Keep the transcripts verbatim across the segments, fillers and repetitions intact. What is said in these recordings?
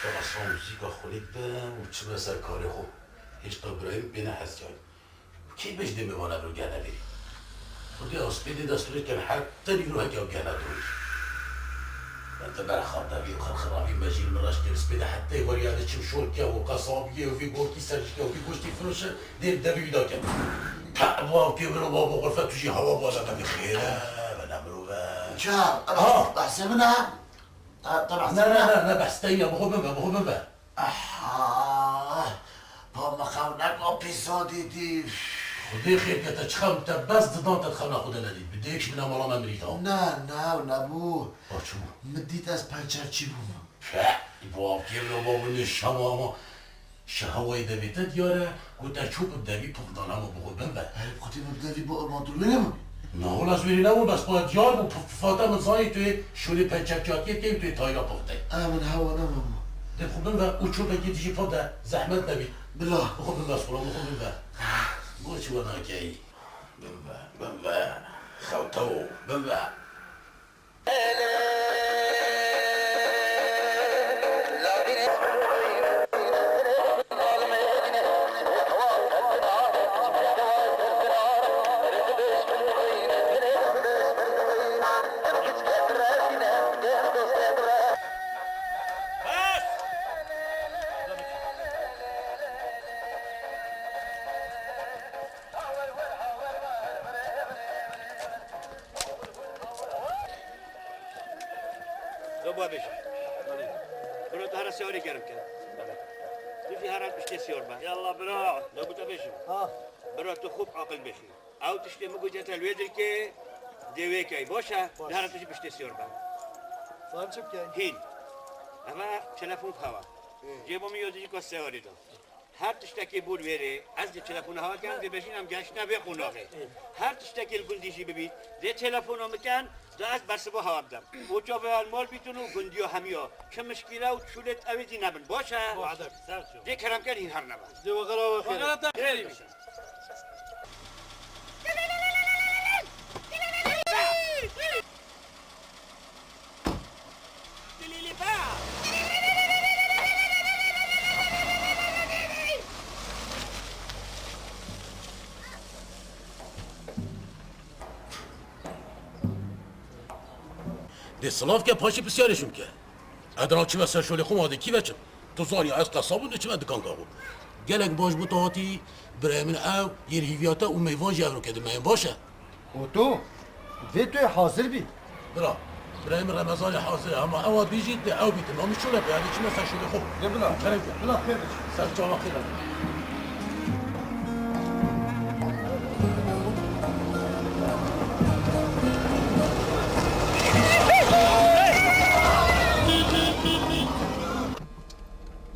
Ew ez van muzîka xwe lê didim û çime ser karê xwe. Hêşta birayê min pê ne hez kir. Kê bêj dê mêvan ev gel nevêrî. Xwedê ew spêdê dest rê ken heta îro heke ew gel nedorî. Ben te berxan devî û xirxiravî mejîl min reş kir spêdê heta êvarî ez diçim şol ke û qesabiyê û vî gorkî serjike û vî goştî firoşe dê devî wî da ken. Te ev wawkê min û babo xurfe tu jî hewa bala me xêre, me ne mirov e. Çav, ev Ha! behsê min e. Te, te behsê Ne, min ne, e. ne, ne, behs te ye, bi xwe bin be, bi xwe bin be. Aha! Pa me xew neka pîsa dîtî. Xwedê xêr ke te çixa min te bes didan te di xewna xwe de nedît. Bi dêk ji bina mala me mirî taw. Ne, ne, ew nebû. A çi bû? Min dît ez pençerçî bûm. Peh, bo avkê min û bo min şema ama. Şeha wê devê te diyar e, ku te çû bi devî pif dan ama bi xwe bin be. Herê bi xwe tê min bi devî bo ew mantûr wê nebû. Na wela ez wê nebû, bes xwe diyar bû, pif-, pifata min zanî tu yê şûlê pençerkiyatiyê dikey û tu yê tayra pif dey. E, min hewa nema bû. Dê bi xwe bin be û çopekê dijî pif de, zehmet nebî. Bila. Bi xwe bin be, sula, bi xwe bin be. Bo çi we nakeyî? Bin be, bin be. Xewta wo, bin be. Doba bêje. Biro tu here sewrê germ ke. Tu jî here piştê siyar be. Yalla bira. Dobu te bêjim. Ha. Biro tu xûb aqil bêjî. Ew tiştê min gotiye te li wê dirkê dê wê key. Baş e? Baş. Nehre tu jî piştê siyar be. Fam çi bikey? Hîn. Eve telefon hewa. Ê. Cêbo min yo dijî ka seyarê da. Her tiştekê bûr wêrê, ez dê telefona hewa kem, dê bejîn em geştine vê qonaxê. Her tiştekê li gundî jî bibît, dê telefona min ken, da ez bersiva hewa bidem. Û çavê el mal bîtin û gundiya hemiya. Çi mişkîle û çûlêt ewê dî nebin. Baş e? Baş. Dê kerem ken hîn her nebe. Dê wexera we xêr. Xêrî bî. Dê silav ke, paşê pisyarê ji min ke. Ez dira çime ser şolê xwe, ma dê kî veçim? Tu zanî ez qesab im, dê çime dikanka xwe. Gelek baş bû tu hatî, birayê min ew, yên hîviya te û mêvan jî ev roke di me yên baş e. Û tu? Vê tu yê hazir bî. Bira, birayê min Remezanê hazir e, hema ewa bî jî dê ew bîtin. Ma min şûle pê, ez dê çime ser şûlê xwe. Dê bila. Kerem ke. Bila xêr bî. Ser çava xêr e.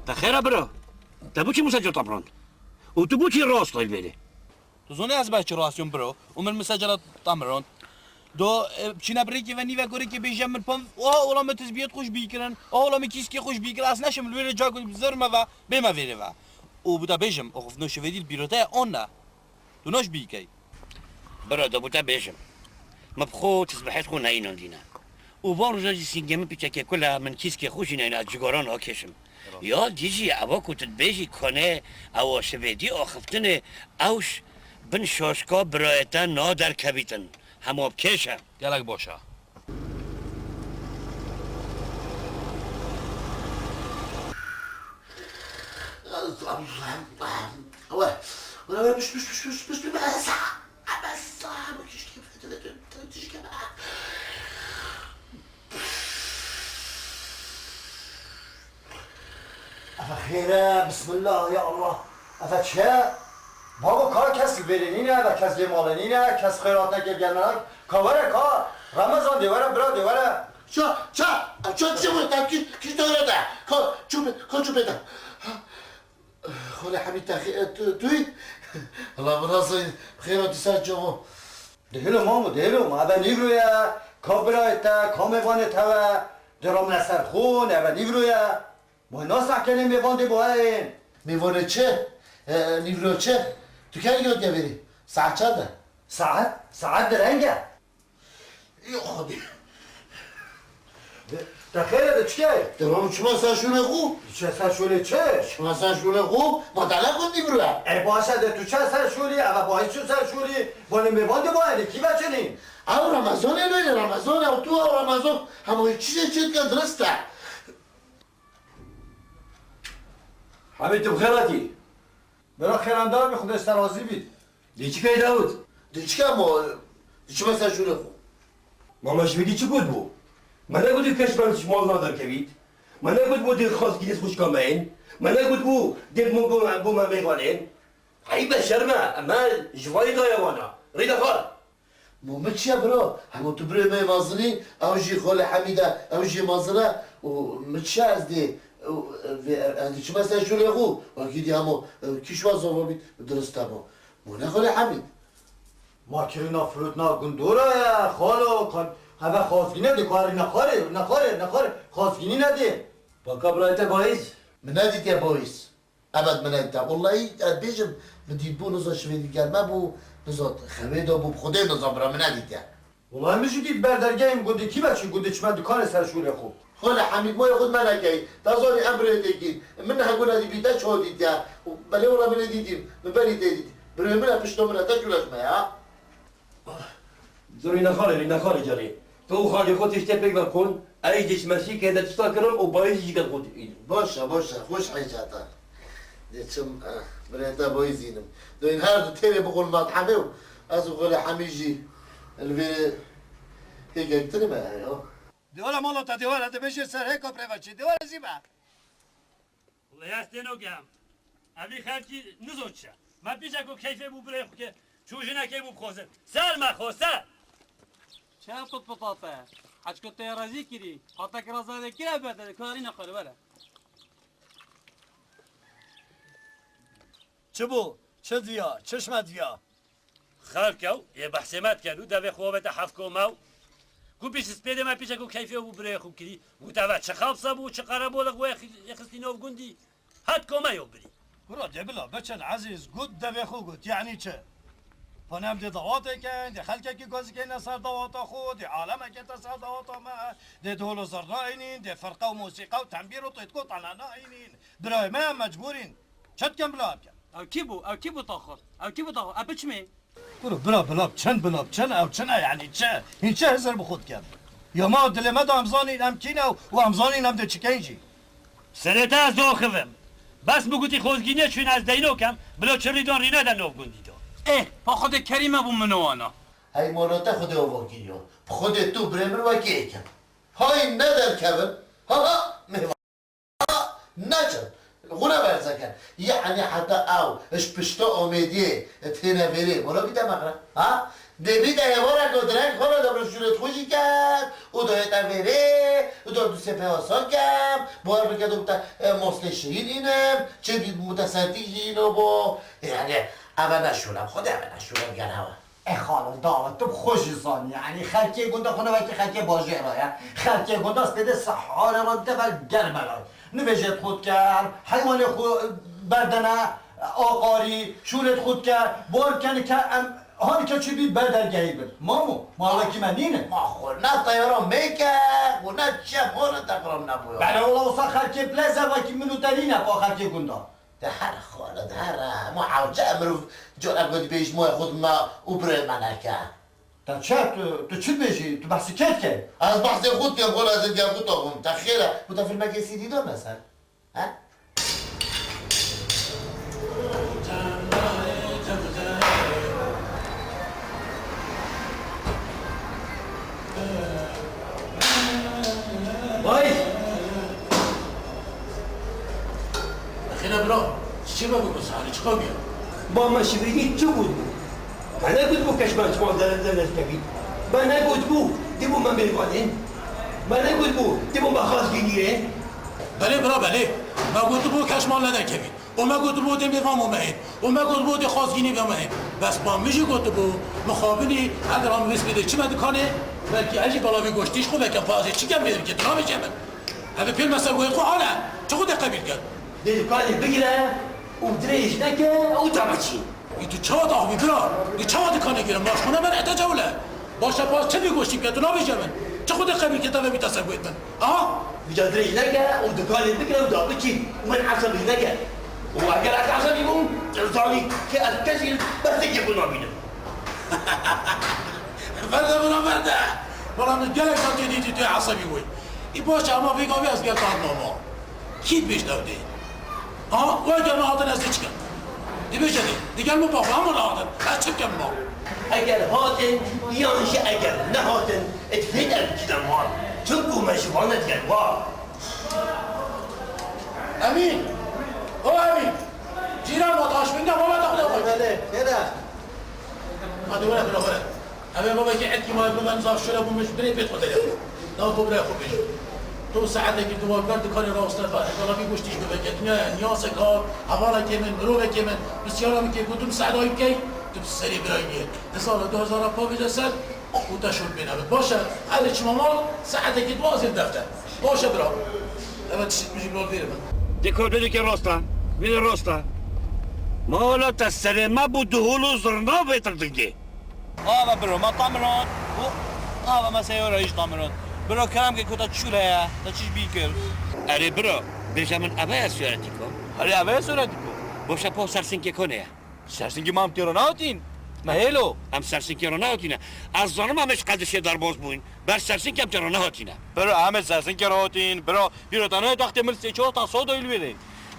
Te xêr e bira? Te bo çi misecer te mirand? Û tu bo çi rast tayî vêrê? Tu zonî ez ber çi rastiyom biro û min misecera te mirand. Do, e, çîna bi rêkê ve nîve gorekê bêje min pom, oha ola me tizbiyet xwe ji bîr kirin, oha ola me kîskê xwe ji bîr kirin, ez neşim li wê rê cak zir me ve, bê me vêrê ve. Û bi te bêjim, oxif no şivê dîl pîrote ye, on ne. Tu naş bîkey. Bira, da bû te bêjim. Me bi xwe tizbihêt xwe neyînandîne. Û van roja jî sîngê min pîçekê kul e, min kîskê xwe jî neyne, ez cigara nakêşim. Rast. Ya dî jî eva ku tu dibêjî kone ew şivêdî axiftinê, ew ş-, bin şaşka birayê te naderkevîtin. Hema bi kêş e. Gelek baş e. Efe xêr e, bismillah, ya Allah. Efe çi ye? Babo, ka kes li vêrê nîne, efe kes lê malê nîne, kes xêrat neke gelmenak. Ka were, ka. Remezan dê were, bira dê were. Ça, ça, ça çi bû? Te kî, kî dewre de? Ka, çû bê, ka çû bê de. Xwele Hemî te xê-, tu, tu yî? Allah bi razî, xêra tu ser çavo. Dihilo mamo, dihilo ma, eve nîvro ye, ka birayê te, ka mêvanê te ve, dê ramine ser xwe, eve nîvro ye. Ma nas nakenê mêvan dê bo heyên. Mêvanê çi? E, nîvro çi? Tu kerî gotiye verî? Saet çend e? Saet? Saet direng e. Ê Xwedê. Te xêr e, de çi ye? Te ram çima ser şûnê xwe? Çi ser şûnê çi? Çima ser şûnê xwe? Ma te negot nîvro ye? E baş e, de tu çi ser şûnî? Eve bahî çi ser şûnî? Banê mêvan de bayê, kî veçinî? Ew Remezan e, lê Remezan e, tu ew Remezan. Hema çi çê çê dikin dirist e. Hemî, tu bi xêr hatî. Bira xêrandar bî, Xwedê ser razî bît. Dê çi key Dawid? Dê çi key mo, dê çime ser şûrê xwe. Ma me ji vî dî çi got bû? Me negot keş me ji mal naderkevît. Me negot bû dê xwezgînê xwişka me yên. Me negot bû dê bû, bû, bû me mêvanên. Eyb e, şerm e, me ji vayî daye wana. Rî de xal. Ma min çi ye bira? Hema tu birê me yê mezin î, ew jî xalê Hemîd e, ew jî mezin e û min çi ye ez dê, û, vê, ez dê çime ser şûrê xwe, wekî dî hema, e, kîş we zava bît, dirist e ma. Ma ne xalê Hemîd? Ma kirina firotna gundora ye, xalo, kan, heve xwazgîne dê karî nexwarê, nexwarê, nexwarê, xwazgînî nedê. Baka birayê te Bayîz? Min nedîtiye Bayîz. Ebed min nedîtiye. Wellahî ez bêjim, min dîtbû, niza şivê dî gel me bû, niza xewê de bû, bi Xwedê niza bira min nedîtiye. Wellahî min jî dît ber dergehê min, gundê kî veçî, gundê çime dikanê ser şûrê xwe. Xwele Hemîd, moyê xwe me nekey. Te zanî em birê têkî. Min hegûna dî bî te çawa dîtiye. Belê wela min ê dîtî. Min berî tê dîtî. Birê min e, pişta min e, te şûre ji me ya. Zor, rîna xalê, rîna xalê canê. Tu û xalê xwe tiştê pêk ve kon, ez jî dê çime sî kê de tişta kirin û Bayîzî jî gel xwe dî. Baş e, baş e, xweş heycata. Dê çim, eh, birê te Bayîzînim. Dê her du têrê bixwin mat Hemê û ez û xalê Hemî jî li vê hêkek tirî me ya. Dê were mala te, dê were, dê bêjê ser hêka birê ve çi, dê were zî be. Wele ez têno gem. Evî xelkî nizo çi. Me pîçeko keyfê bû birê xwe ke çû jinekê bû bixwazin. Ser me xo, ser! Çi pit pita te? Heçko te razî kirî. Hata ki razade kire be te, karî nexwere, were. Çi bû? Çi diya? Çi ji me diya? Xelk ew, yê behsê me dikin û devê xwe avête hevko me û ku pîs spêdê me pîçek û keyfê û birê xwe kirî. Û te ve çi xapsa bû, çi qerebolek wê xi-, yê xistî nav gundî. Hetko me yo birî. Kura dê bila biçin Ezîz, got devê xwe got, yanî çi? Panem dê dawatê ken, dê xelkekî gazikeyne ser dawata xwe, dê alemekê te ser dawata me, dê dol û zirna înîn, dê firqe û mosîqe û tembîr û têtko tane naînîn. Birayê me em mecbûr în. Çi dikin bila bikin? Ew kî bû? Ew kî bû taxir? Ew kî bû taxir? Ew biçimê? Kuro, bira, bila biçin, bila biçin, ew çi ne, yanî çi? Hîn çi hizir bi xwe dikin? Ya me dilê me de em zanîn em kî ne û em zanîn em dê çi keyn jî. Serê te ez doxivim. Bes min gotî xozgînê çûn ez deyno kem, bila çi rîdan rîne de nav gundî de. Ê, pa Xwedê kerîme bû min wana. Hey moro te Xwedê ovo kiriyo. Bi Xwedê tu birê min wekî êkim. Hay ne derkevin. Ha ha. Neçin. Xwe ne berze ken. Yanî heta ew ji pişta Amêdiyê têne vêrê, wela bîte mexre. Ha? Dê bîte êvarek û direk xwe re de birşûnê xwe jî ket û dayête vêrê û da du sê pê asan kem, bawer bike do bite, e, mostê şirîn înim, çê bî mutesentî jî îno bo. Yanî eve ne şûne, xwedê eve ne şûne gel hewa. E xalo, dawet, tu bi xwe jî zanî, yanî xelkê gunda xwe ne wekî xelkê bajêr re ye. Xelkê gunda spêdê sehare re dide ber germela. Nivêjê xwe dike, heywanê xwe berdene aqarî, şûlê xwe dike, bor kenike em hanike çûbî ber dergehî bin. Mamo, malekî me nîne. Ma xwe ne teyara mêke û ne çem, xwe ne teqram nebûya. Belê wela wisa xelkê bileze wekî min û te nîne pa xelkê gunda. De here xalo, de here. Hema hewce mirov cara ku dibêjî moya xwe dima û birê me neke. Te çi, tu, tu çi dibêjî? Tu behsî kê dikey? Ez behsê xwe dikim, xwe ez dikim, xwe taxim. Te xêr e, ku te filmekê C D da me ser. He? Vay! Xêra bira, çi çê me bû, sarî çi qewmiya? Ba me şivêdî çi bû? Me negotibû keşman çiman dere dere kevî. Me negotibû, dibû me mêvanên. Me negotibû, dibû me xazgîniyên. Belê bira, belê. Me gotibû keşman nede kevî. Û me gotibû dê mêvan bû me hên. Û me gotibû dê xwazgînî bê me hên. Bes ba min jî gotibû, mixabinî, eger em wês bidê çi me dikanê, belkî ez jî belavî goştî ji xwe vekem, fazê çi kem bê dikê, tu nabêjê min. Ev ê pêl me ser goyê xwe hale, çi xwe dê qebîl ket? Dê dikanê bigire û dirêj neke û tabe çî. Ê tu çawa daxivî bira? Ê çawa dikanê gire? Ma ji xwe ne ben ete cewle. Baş e, baş çi vî goştî bike, tu nabêje min. Çi xwe dê qebîl ke te ve bîta ser goyê min? Aha! Vîca dirêj neke û dikanê bigire û da biçî û min esebî neke. Û eger ez esebî bûm, tu zanî ke ez kesî li bersekê xwe nabînim. Verde bira verde! Bala min gelek zatê dîtî tu esebî bûyî. Ê baş e, ama vê gavê ez gel te hatma ma. Kî dibêj dewdê? Ha, weke nehatin ez dê çi kem? Dibêje dê, digel min bavê hema nehatin, ez çi bikem ma? Eger hatin, yan jî eger nehatin, it vê derbikî de mal. Çimku me ji van e digel wa. Emîn! O Emîn! Cîran ma taş bingeh, ma me taxde xwe. Belê, belê. Hadi were, bira were. Ev ê babekî etkî ma, bi ben zaf şöyle bû, min ji birê pêt xwe derê. Daw xwe birayê xwe bêjî. Tu saetekî di wan ber dikanê raweste xwe. Egalabî goştî ji bibeke. Dinyaya niyazek hat, hevalekê min, mirovekê min. Pisyara min kê ku tu bi saet ayî bikey, tu bi serê birayî biyê. Hezara du hezara pa bêje ser û te şûr bêne bit. Baş e, hadi çima mal, saetekî di wazê defter. Baş e bira. Evet, tişt min jî bi lol vêrê min. Dikor bêdike rast e. Bêdike rast e. Mala te serê me bû duhul û zirna vê tir dingê. Ava biro, me tamirand û ava me seyara jî tamirand. Biro kerem ke ku te çû heye, te çi ji bî kir? Erê biro, bêje min eve ye siyaretiku? Erê eve ye siyaretiku. Boşa po sersinkê kone ye. Sersinkê ma em têra nehatîn. Me hêlo. Em sersinkê ra nehatîne. Ez zanim em ê ji qedişê derbas bûyn. Ber sersinkê em têra nehatîne. Biro em ê sersinkê ra hatîn, biro. Biro te nayê textê min sê çar ta soda li wê.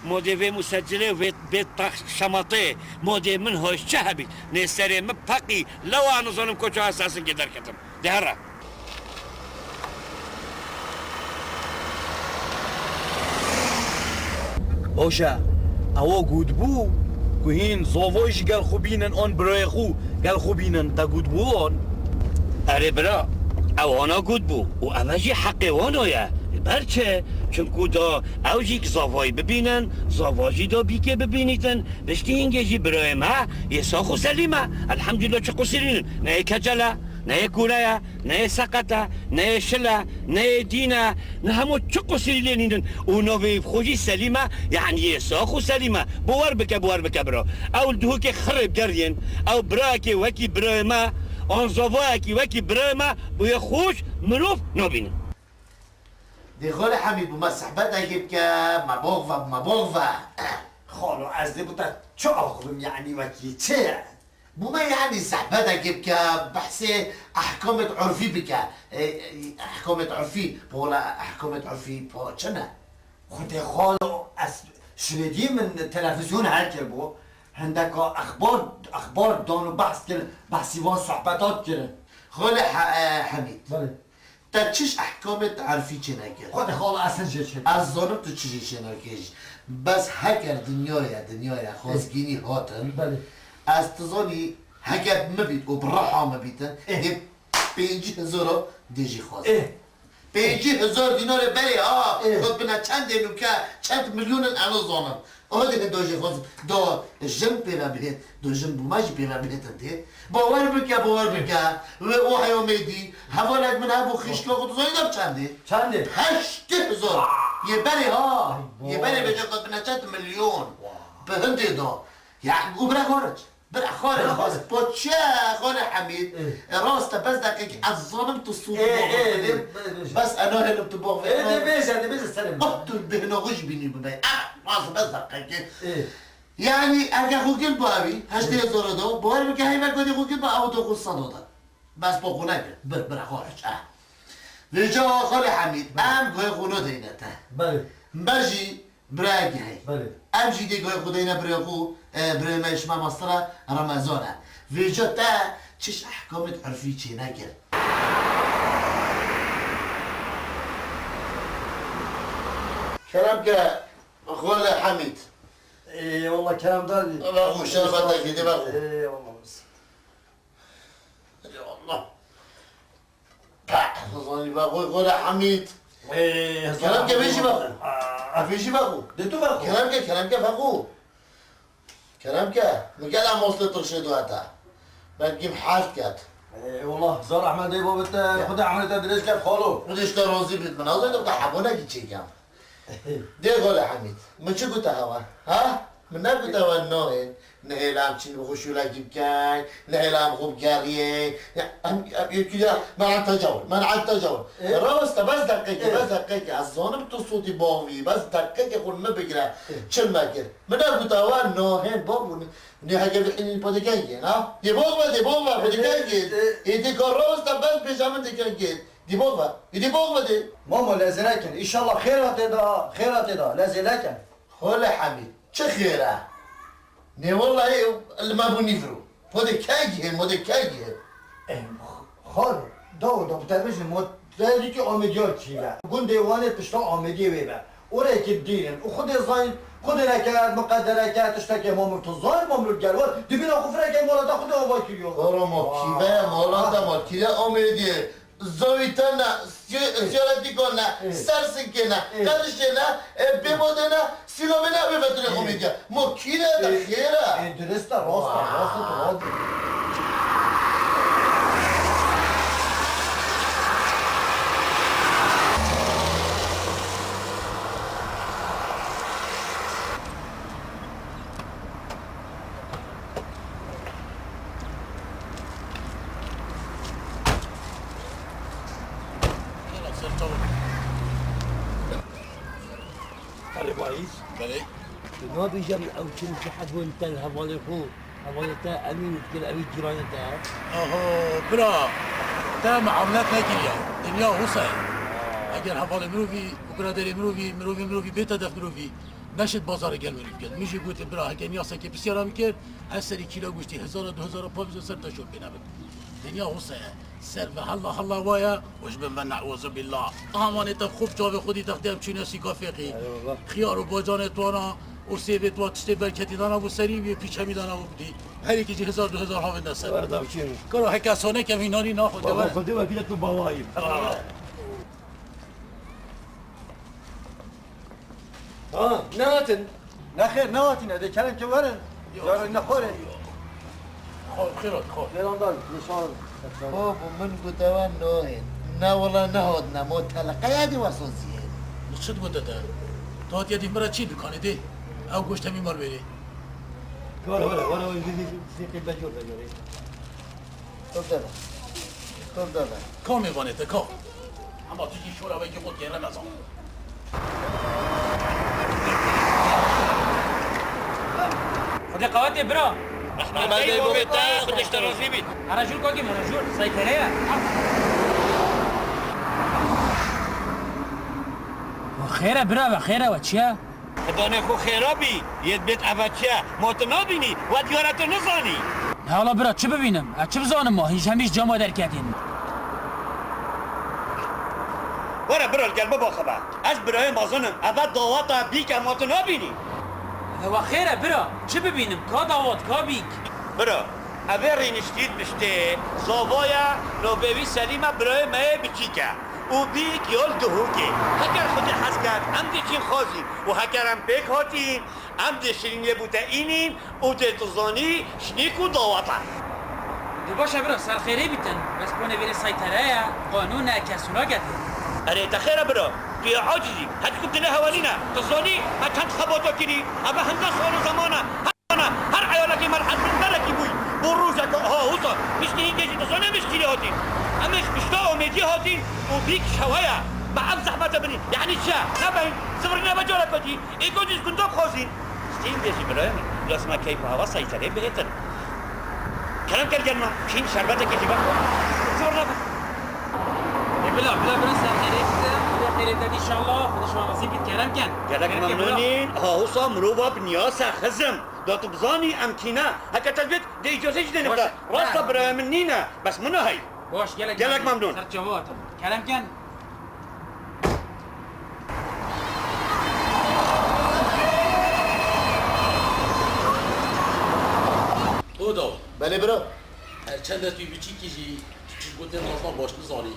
Modê vê musecilê û vê bê tax şematê, modê min hoşçe hebî. Nê serê min peqî, lewa nizanim koça ez sersinkê derketim. De here. Baş e, ewa gotibû ku hîn zavayî jî gel xwe bînin an birayê xwe gel xwe bînin, te gotibû wan? Erê bira, ew wana gotibû û ev jî heqê wana ye. Li ber çi? Çimku da ew jî zavayî bibînin, zava jî da bîkê bibînîtin. Piştî hingê jî birayê me yê sax û selîm e. Elhamdulillah çi qusirî nin. Ne yê keçel e, ne yê kûre ye, ne yê seqet e, ne yê şil e, ne yê dîn e, ne hemû çi qusirî lê nînin. Û navê xwe jî Selîm e, yanî yê sax û selîm e. Bawer bike, bawer bike bira. Ew li Duhokê xirê geriyên, ew birayekê wekî birayê me, an zavayekî wekî birayê me, bûye xweş mirov nabînin. Dê xalê Hemî, bi me sehbetekê bike, me bax ve, bi me bax ve. Xalo, ez dê bi te çi axivim, yanî wekî çi ye? Bi me yanî sehbetekê bike, behsê ehkamêt urfî bike. E, e, ehkamêt urfî, pola ehkamêt urfî po çi ne? Xwedê xalo, ez şirêdî min televîzyon her kiribû. Hindeka exbar, exbar dan û behs kir, behsî van sohbetat kirin. Xalê He-, e, Hemîd. Belê. Te çi ji ehkamê te erfî çênekir? Xwedê xala ez hin jê çênekir. Ez zanim tu çi jê çênekir jî. Bes heker dinyaya, dinyaya xwezgînî hatin, belê, ez tu zanî heger min bît û bi reha min bîtin, ê, dê pêncî hezara dê jî xwazin. Ê. Pêncî hezar dînarê berê ha, ê, xwe bine çendê nûke, çend milyonên ez nizanim. O dê do jî xwe do jin pê ve bihêt, do jin bûma jî pê ve bihêtin dê. Bawer bike, bawer bike. Wê o heyomê dî, hevalek min hebû xîşka xwe, tu zanî da bi çendê? Çendê? Heştê hezar. Yê berê ha. Ay, yê berê vêca qet bi neçet milyon. Bi hindê da. Ya, û bira xaric. Bira xaric. Bira xaric. Bes po çi, Xalê Hemîd? Ê. E, rast e, bes deqekî ez zanim tu sûdî Ê, ê, bavê. Ê, bes, bes. Bes e nahêlim tu bavê. Ê, dê bêje, dê bêje serê min. Bak tu bêhna xwe jî bînî bibe. Ah, rast, bes deqekî. Ê. Yanî, eke xwe kir ba wî, heştê hezar da, bawer bike heyvek godê xwe kir ba ew da xwe sed da. Bes po xwe nekir. Bir, bira xaric, eh. Vêca Xalê Hemîd, em guhê xwe nadeyne te. Belê. Me jî birayekî heye. Belê. Em jî dê guhê xwe deyne birê xwe, e, birê me şima mastera Remezan e. Vêca te çiş ehkamêt urfî çênekir. Kerem ke Xalê Hemîd. Ê, wallah kerem da. Allah xwe şerbetekî de be xwe. Ê, wallah. Ya Allah. Pah, zanî be xwe, Xalê Hemîd. Ê, Kerem ke vêjî be xwe. Aa. Vêjî be xwe. De tu be xwe. Kerem ke, kerem ke be xwe. Kerem ke, min gela mostê tirşê do heta. Belkî heft ket. Ê, wallah, zor Ehmed ê babet, Xwedê emelê te dirêj ket, xalo. Xwedê ji te razî bît, min nazanim te hebûnekî çêkem. Dê Xalê Hemîd, min çi gote hewa? Ha? Min negote we nahên, nehêle em çîn bi xwe şûlekî bikeyn, nehêle em xwe bigeriyên. Ya, em, em, yekî ya, men'et tecawul, men'et tecawul. Ê? Rast e, bes deqekê, Ê? bes deqekê. Ez zanim tu sûtî bavî, bes deqekê xwe min bigire. Ê? Çil mekir. Min negote we nahên, bavû, ne, ne heke vî hînî podekengê, ha? Dê bavê, dê bavê, Ê, podekengê. Ê? Ê, dê ka rast e, bes bêje min dekengê. Dî bol be. Dî bol be dê. Mamo, lezê nekin. Înşallah xêra tê de, xêra tê de. Lezê nekin. Xolê Hemîd, çi xêr e? Nê wellahî li me bû nîvro. Podê kegî hê, modê kegî hê. Ê, xalo, dawo da bi te bijim, mo te dîtî Amêdiya çî be. Gundê Wanê pişta Amêdiyê wê be. Orayekî dînin. Û Xwedê zanîn, Xwedê neke, miqedere ke, tiştekê mamur tu zanî, mamur gel. Wer, dibîna xwe fireke mala te Xwedê ava kiriyo. Koro mo kîve, mala te ma kîre Amêdiyê. Zavî te ne, si-, Ê. Siyaretîka ne, Ê. Sersinkê ne, Ê. Qedişê ne, e, bêbadê ne, sîlamê ne, wê vetirê Ê. Xwedê ke. Ma kîre de Ê. Xêr e. Ê, dirist e, rast e, rast e, tu rast e. Erê Bayîz. Belê. Tu nabêjî ew çil cihek bûn te li hevalê xwe, hevalê te Emîn dikir, ew ê cîranê te. Aho, bira, te miamlet nekiriye. Dinya wisa ye. Eger hevalê mirovî û biraderê mirovî, mirovî mirovî bête def mirovî, neşêt bazarê gel werî biket. Min jî gotê, bira, heke niyasekê pisyara min kir, ez serî kîlo goştî hezar û du hezar û pênc sed ser te şopê nebin. Dinya wisa ye. Ser ve hella hella waya û ji bin ve ne'ûzubillah. Amanê te xwe bi çavê xwe dî textê em çûne sîka fêqî. Eyvallah. Xiyar û bacanê twana û sêvê twa tiştê berketî dana bû serî wî pîçemî dana bû bidî. Her yekî jî hezar du hezar havêne ser. Kara heke soneke vînanî naxwe Baba, dewe. Xwedê wekîle tu bawayî. Eyvallah. Ha, nehatin. Nexêr, nehatine. Dê kerem ke werin. Yok. Yarın ne xore? Xo, xêr hat, xo. Nêrandan, nişan. Xo, bu min gote we nohên. Ne wala nehatine. Mo teleqeya dî wesoziyê. Min çi gote te? Tu hatiye dî min re çî dikanê dê? Ew goşt hemî mal verê. Were, were, were, were, zî, zî, zî, zî, qîmbe cor de göreyim. Dur dede. Dur dede. Ka mêvanê te, ka? Hema tu jî şora wekî xwe kêre mezan. Xwedê qewetê bira. Rehmetê babê te, Xwedê ji te razî bît. Here jûr kakî, here jûr. Qisey kere ye. Xêr e bira we, xêr e we, çi ye? Xidanê xwe xêra bî, yê dibêt eve çi ye? Ma tu nabînî, we diyare tu nizanî. Hala bira, çi bibînim? Ez çi bizanim ma? Hîn ji hemî ji cama derketîn. Were bira, li gel bibaxive. Ez birayê mezin im, eve daweta bîk e, ma tu nabînî. Ewa xêr e bira, çi bibînim? Ka dawat, ka bîk? Bira, evê rîniştî dibiştê, zava ye, navê wî Selîm e, birayê me yê biçîk e. Û bîk ya li duhokê. Heker Xwedê hez ket, em dê çîn xwazîn û heker em pêk hatîn, em dê şirîniyê bûte înîn û dê tu zanî şinîk û dawet e. Dê baş e bira, ser xêrê bîtin. Bes ponê vêrê seytere ye, qanûn e, kes hûna getiye. Erê te xêr e bira, tu yê acizî, heçku dilê hewe nîne. Tu zanî me çend xebata kirî, eve hinde sal û zeman e. Ana, her eyalekî me li hezbin berekî bûyî. Bo rojeke aha wisa, mişkî hîngê jî dizane mişkî lê hatîn. Em ê ji pişta Amêdiyê hatîn û bîk ji hewe ye. Me ev zehmete binî. Yanî çi ye? Nebeyîn, zivirîne ve careke dî. Êka jî ji gunda bixwazîn. Mişkî hîngê jî birayê min. Bila sima keyf û hewa seyterê bihêtin. Kerem ker gel ma. Şîn şerbetekê jî vexwe. Zor nebe. E, bila, bila, bila, ser xêrê bite. Xwedê xêrê te dî, înşallah. Xwedê şima razî bît, kerem ken. Gelek memnûnîn. Ha, wisa mirova bi niyas e, xizim. Da tu bizanî em kî ne. Heke te divêt, dê îcazê jî dê nibde. Baş e. Rast e, birayê min nîne. Bes min a hey. Baş, gelek memnûn. Gelek memnûn. Ser çava te. Kerem ken. Oda. Belê bira. Her çend ez wî biçîkî jî tu çi gotê, ez baş nizanî.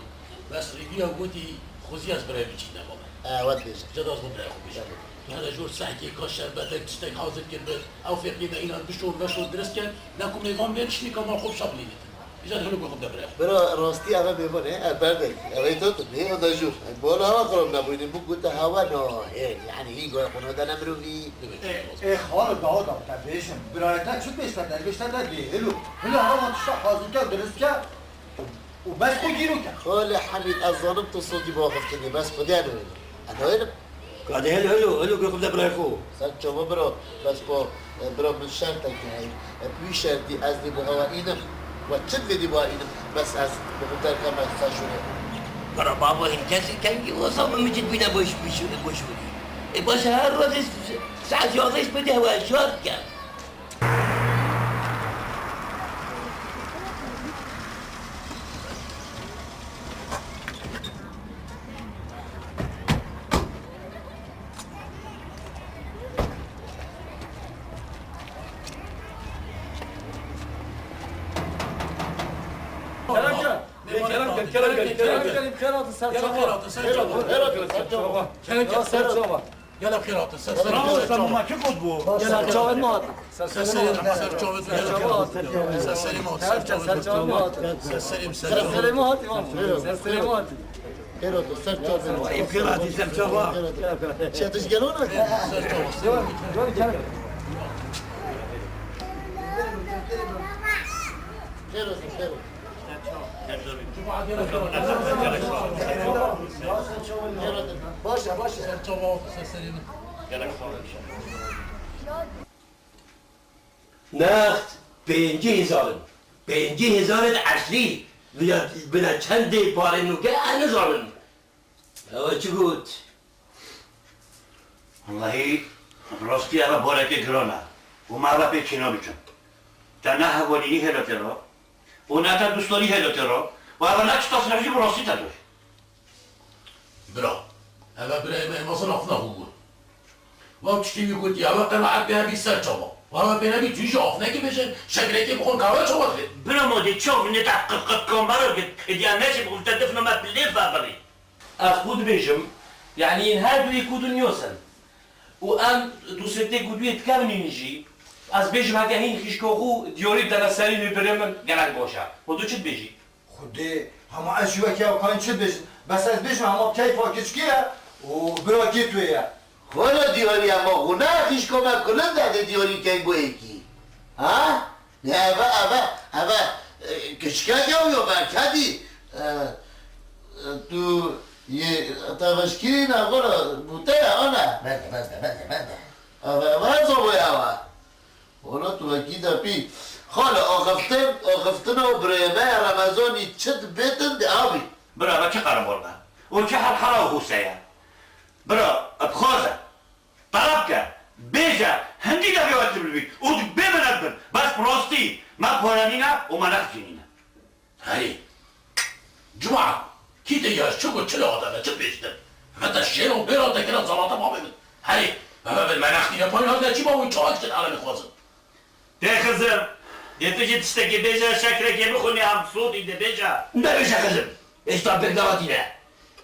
Bes rêviya gotî, xwezî ez birayê biçîk nebame. E, wet bêje. Ceda ez bo birayê xwe bêjim. Belê. Tu hele jor sehkê ka şerbetek tiştek hazir kiribin. Ew fêqî me înan bişon veşon dirist ken. Ne ku mêvan bên şinîka mal xwe bişa bilînîtin. Îcar hilo ku xwe bide birayê xwe. Bira, rastî ev e mêvan e, e, berdek. Ev ê to tu, nê o da jûr. E, bala hewa xirab nebûyne, bû gote hewa nahêl. Yanî hîn goya xwe nade ne mirovî. Ê, ê, xalo, dawa da te bêjim. Birayê te çi bêjte, derbêjte te dê. Hilo, hilo, hewa tişta hazir ke, dirist ke. Û bes xwe gîro ke. Xalo Hemîd, ez zanim tu sotî biaxiftinî, bes xwedê nahêl. E, nahêl im. Kadê helo, helo, helo, guh bide birayê xwe. Ser çava bira, bes bo, e, bira min şertekî heye. E, bi wî şertî ez dê bo hewa înim. We çi dê dî bo hewa înim, bes ez bi xwe derkeme ser şûrê. Bira babo, hin kesî kengî wisa bi min cid bîne bo şûrê, bo şûrê. E, baş e, her rojê s-, saet yazdeh ji pêdê hewa şar dike. Kerem gel. Kerem gel, kerem gel, kerem gel. Kerem gel, kerem gel. Kerem gel, kerem gel. Kerem gel, kerem gel. Kerem gel, kerem gel. Gelek xêr hatin, ser çava. Gelek xêr hatin, ser serê me. Ser çavê me hatin. Ser serê me hatin. Ser serê me hatin, ser çavê me hatin. Ser serê me, ser çavê me hatin. Ser serê me hatin. Xêr hatin, ser çavê me hatin. Xêr hatin, ser çava. Çetiş gelo ne? Ser çava. Xêr hatin, xêr hatin. Baş e, baş e. Next pêncî hezar in. Pêncî hezar in eslî. Bila, bila çendê parê nûke ez nizanim. Ew çi got? Wellahî, bi rastî eve barekê giran e û me eve pê çênabiçin. Te ne hevalînî hêle tê re û ne te dostdarî hêle tê re û eve ne tişta sirf jî bi rastî te dost. Bira, eve birayê me mezin afna xwe bû. Wa tiştê wî gotiye, eve qenaet pê hebî ser çava. Wa eve pê nebî tu jî afnekî bêje, şekrekê bixwin qehwe çava dibê. Bira ma dê çav nê te qit qit kamera gir, êdî em neçê bixwin te difna me pilê vebirî. Ez xwe dibêjim, yanî yên her du yê ku dinyos in. Û em du sê tê ku du yê dikevin hîn jî, ez bêjim heke hîn xîşka xwe diyarî bidene serî wê birê min gelek baş e. Û tu çi dibêjî? Xwedê, hema ez jî wekî ew kayên çi dibêjin? Bes ez bêjim hema keyfa kiçkî ye û birakê tu ye. Xwara diyarî hema xwe ne xîşka me kulin de dê diyarî keyn bo êkî. Ha? Ne, eve, eve, eve, e, kiçikek ew ya berkedî. E, e, tu yê teveşkirî ne, xwara bûte ye, ana. Berde, berde, berde, berde. Eve, eve, ez ava ye eve. Wala tu wekî de pî. Xala, axiftin, axiftina û birayê me ya Remezanî çi dibêtin di avî. Bira, eve çi qerebor be. O çi herhera û hûse ye. Bira, dixwaze. Teleb ke, bêje, hindî de bêwetî bibî û bê minet bin, bes bi rastî me pare nîne û me nexcî nîne. Herî. Cuma, kî te ya çi got, çi lewate me, çi pêştin? Me te şêr û bêra te kira zalata babê min. Herî, me be me nextîne payî hate çi ma wî çawa kiştin alemê xwazin. Tê xizim, dê tu jî tiştekî bêje, şekrekê bixwinî, em sotî de bêje. Nebêje xizim, êsta pêk nehatîne.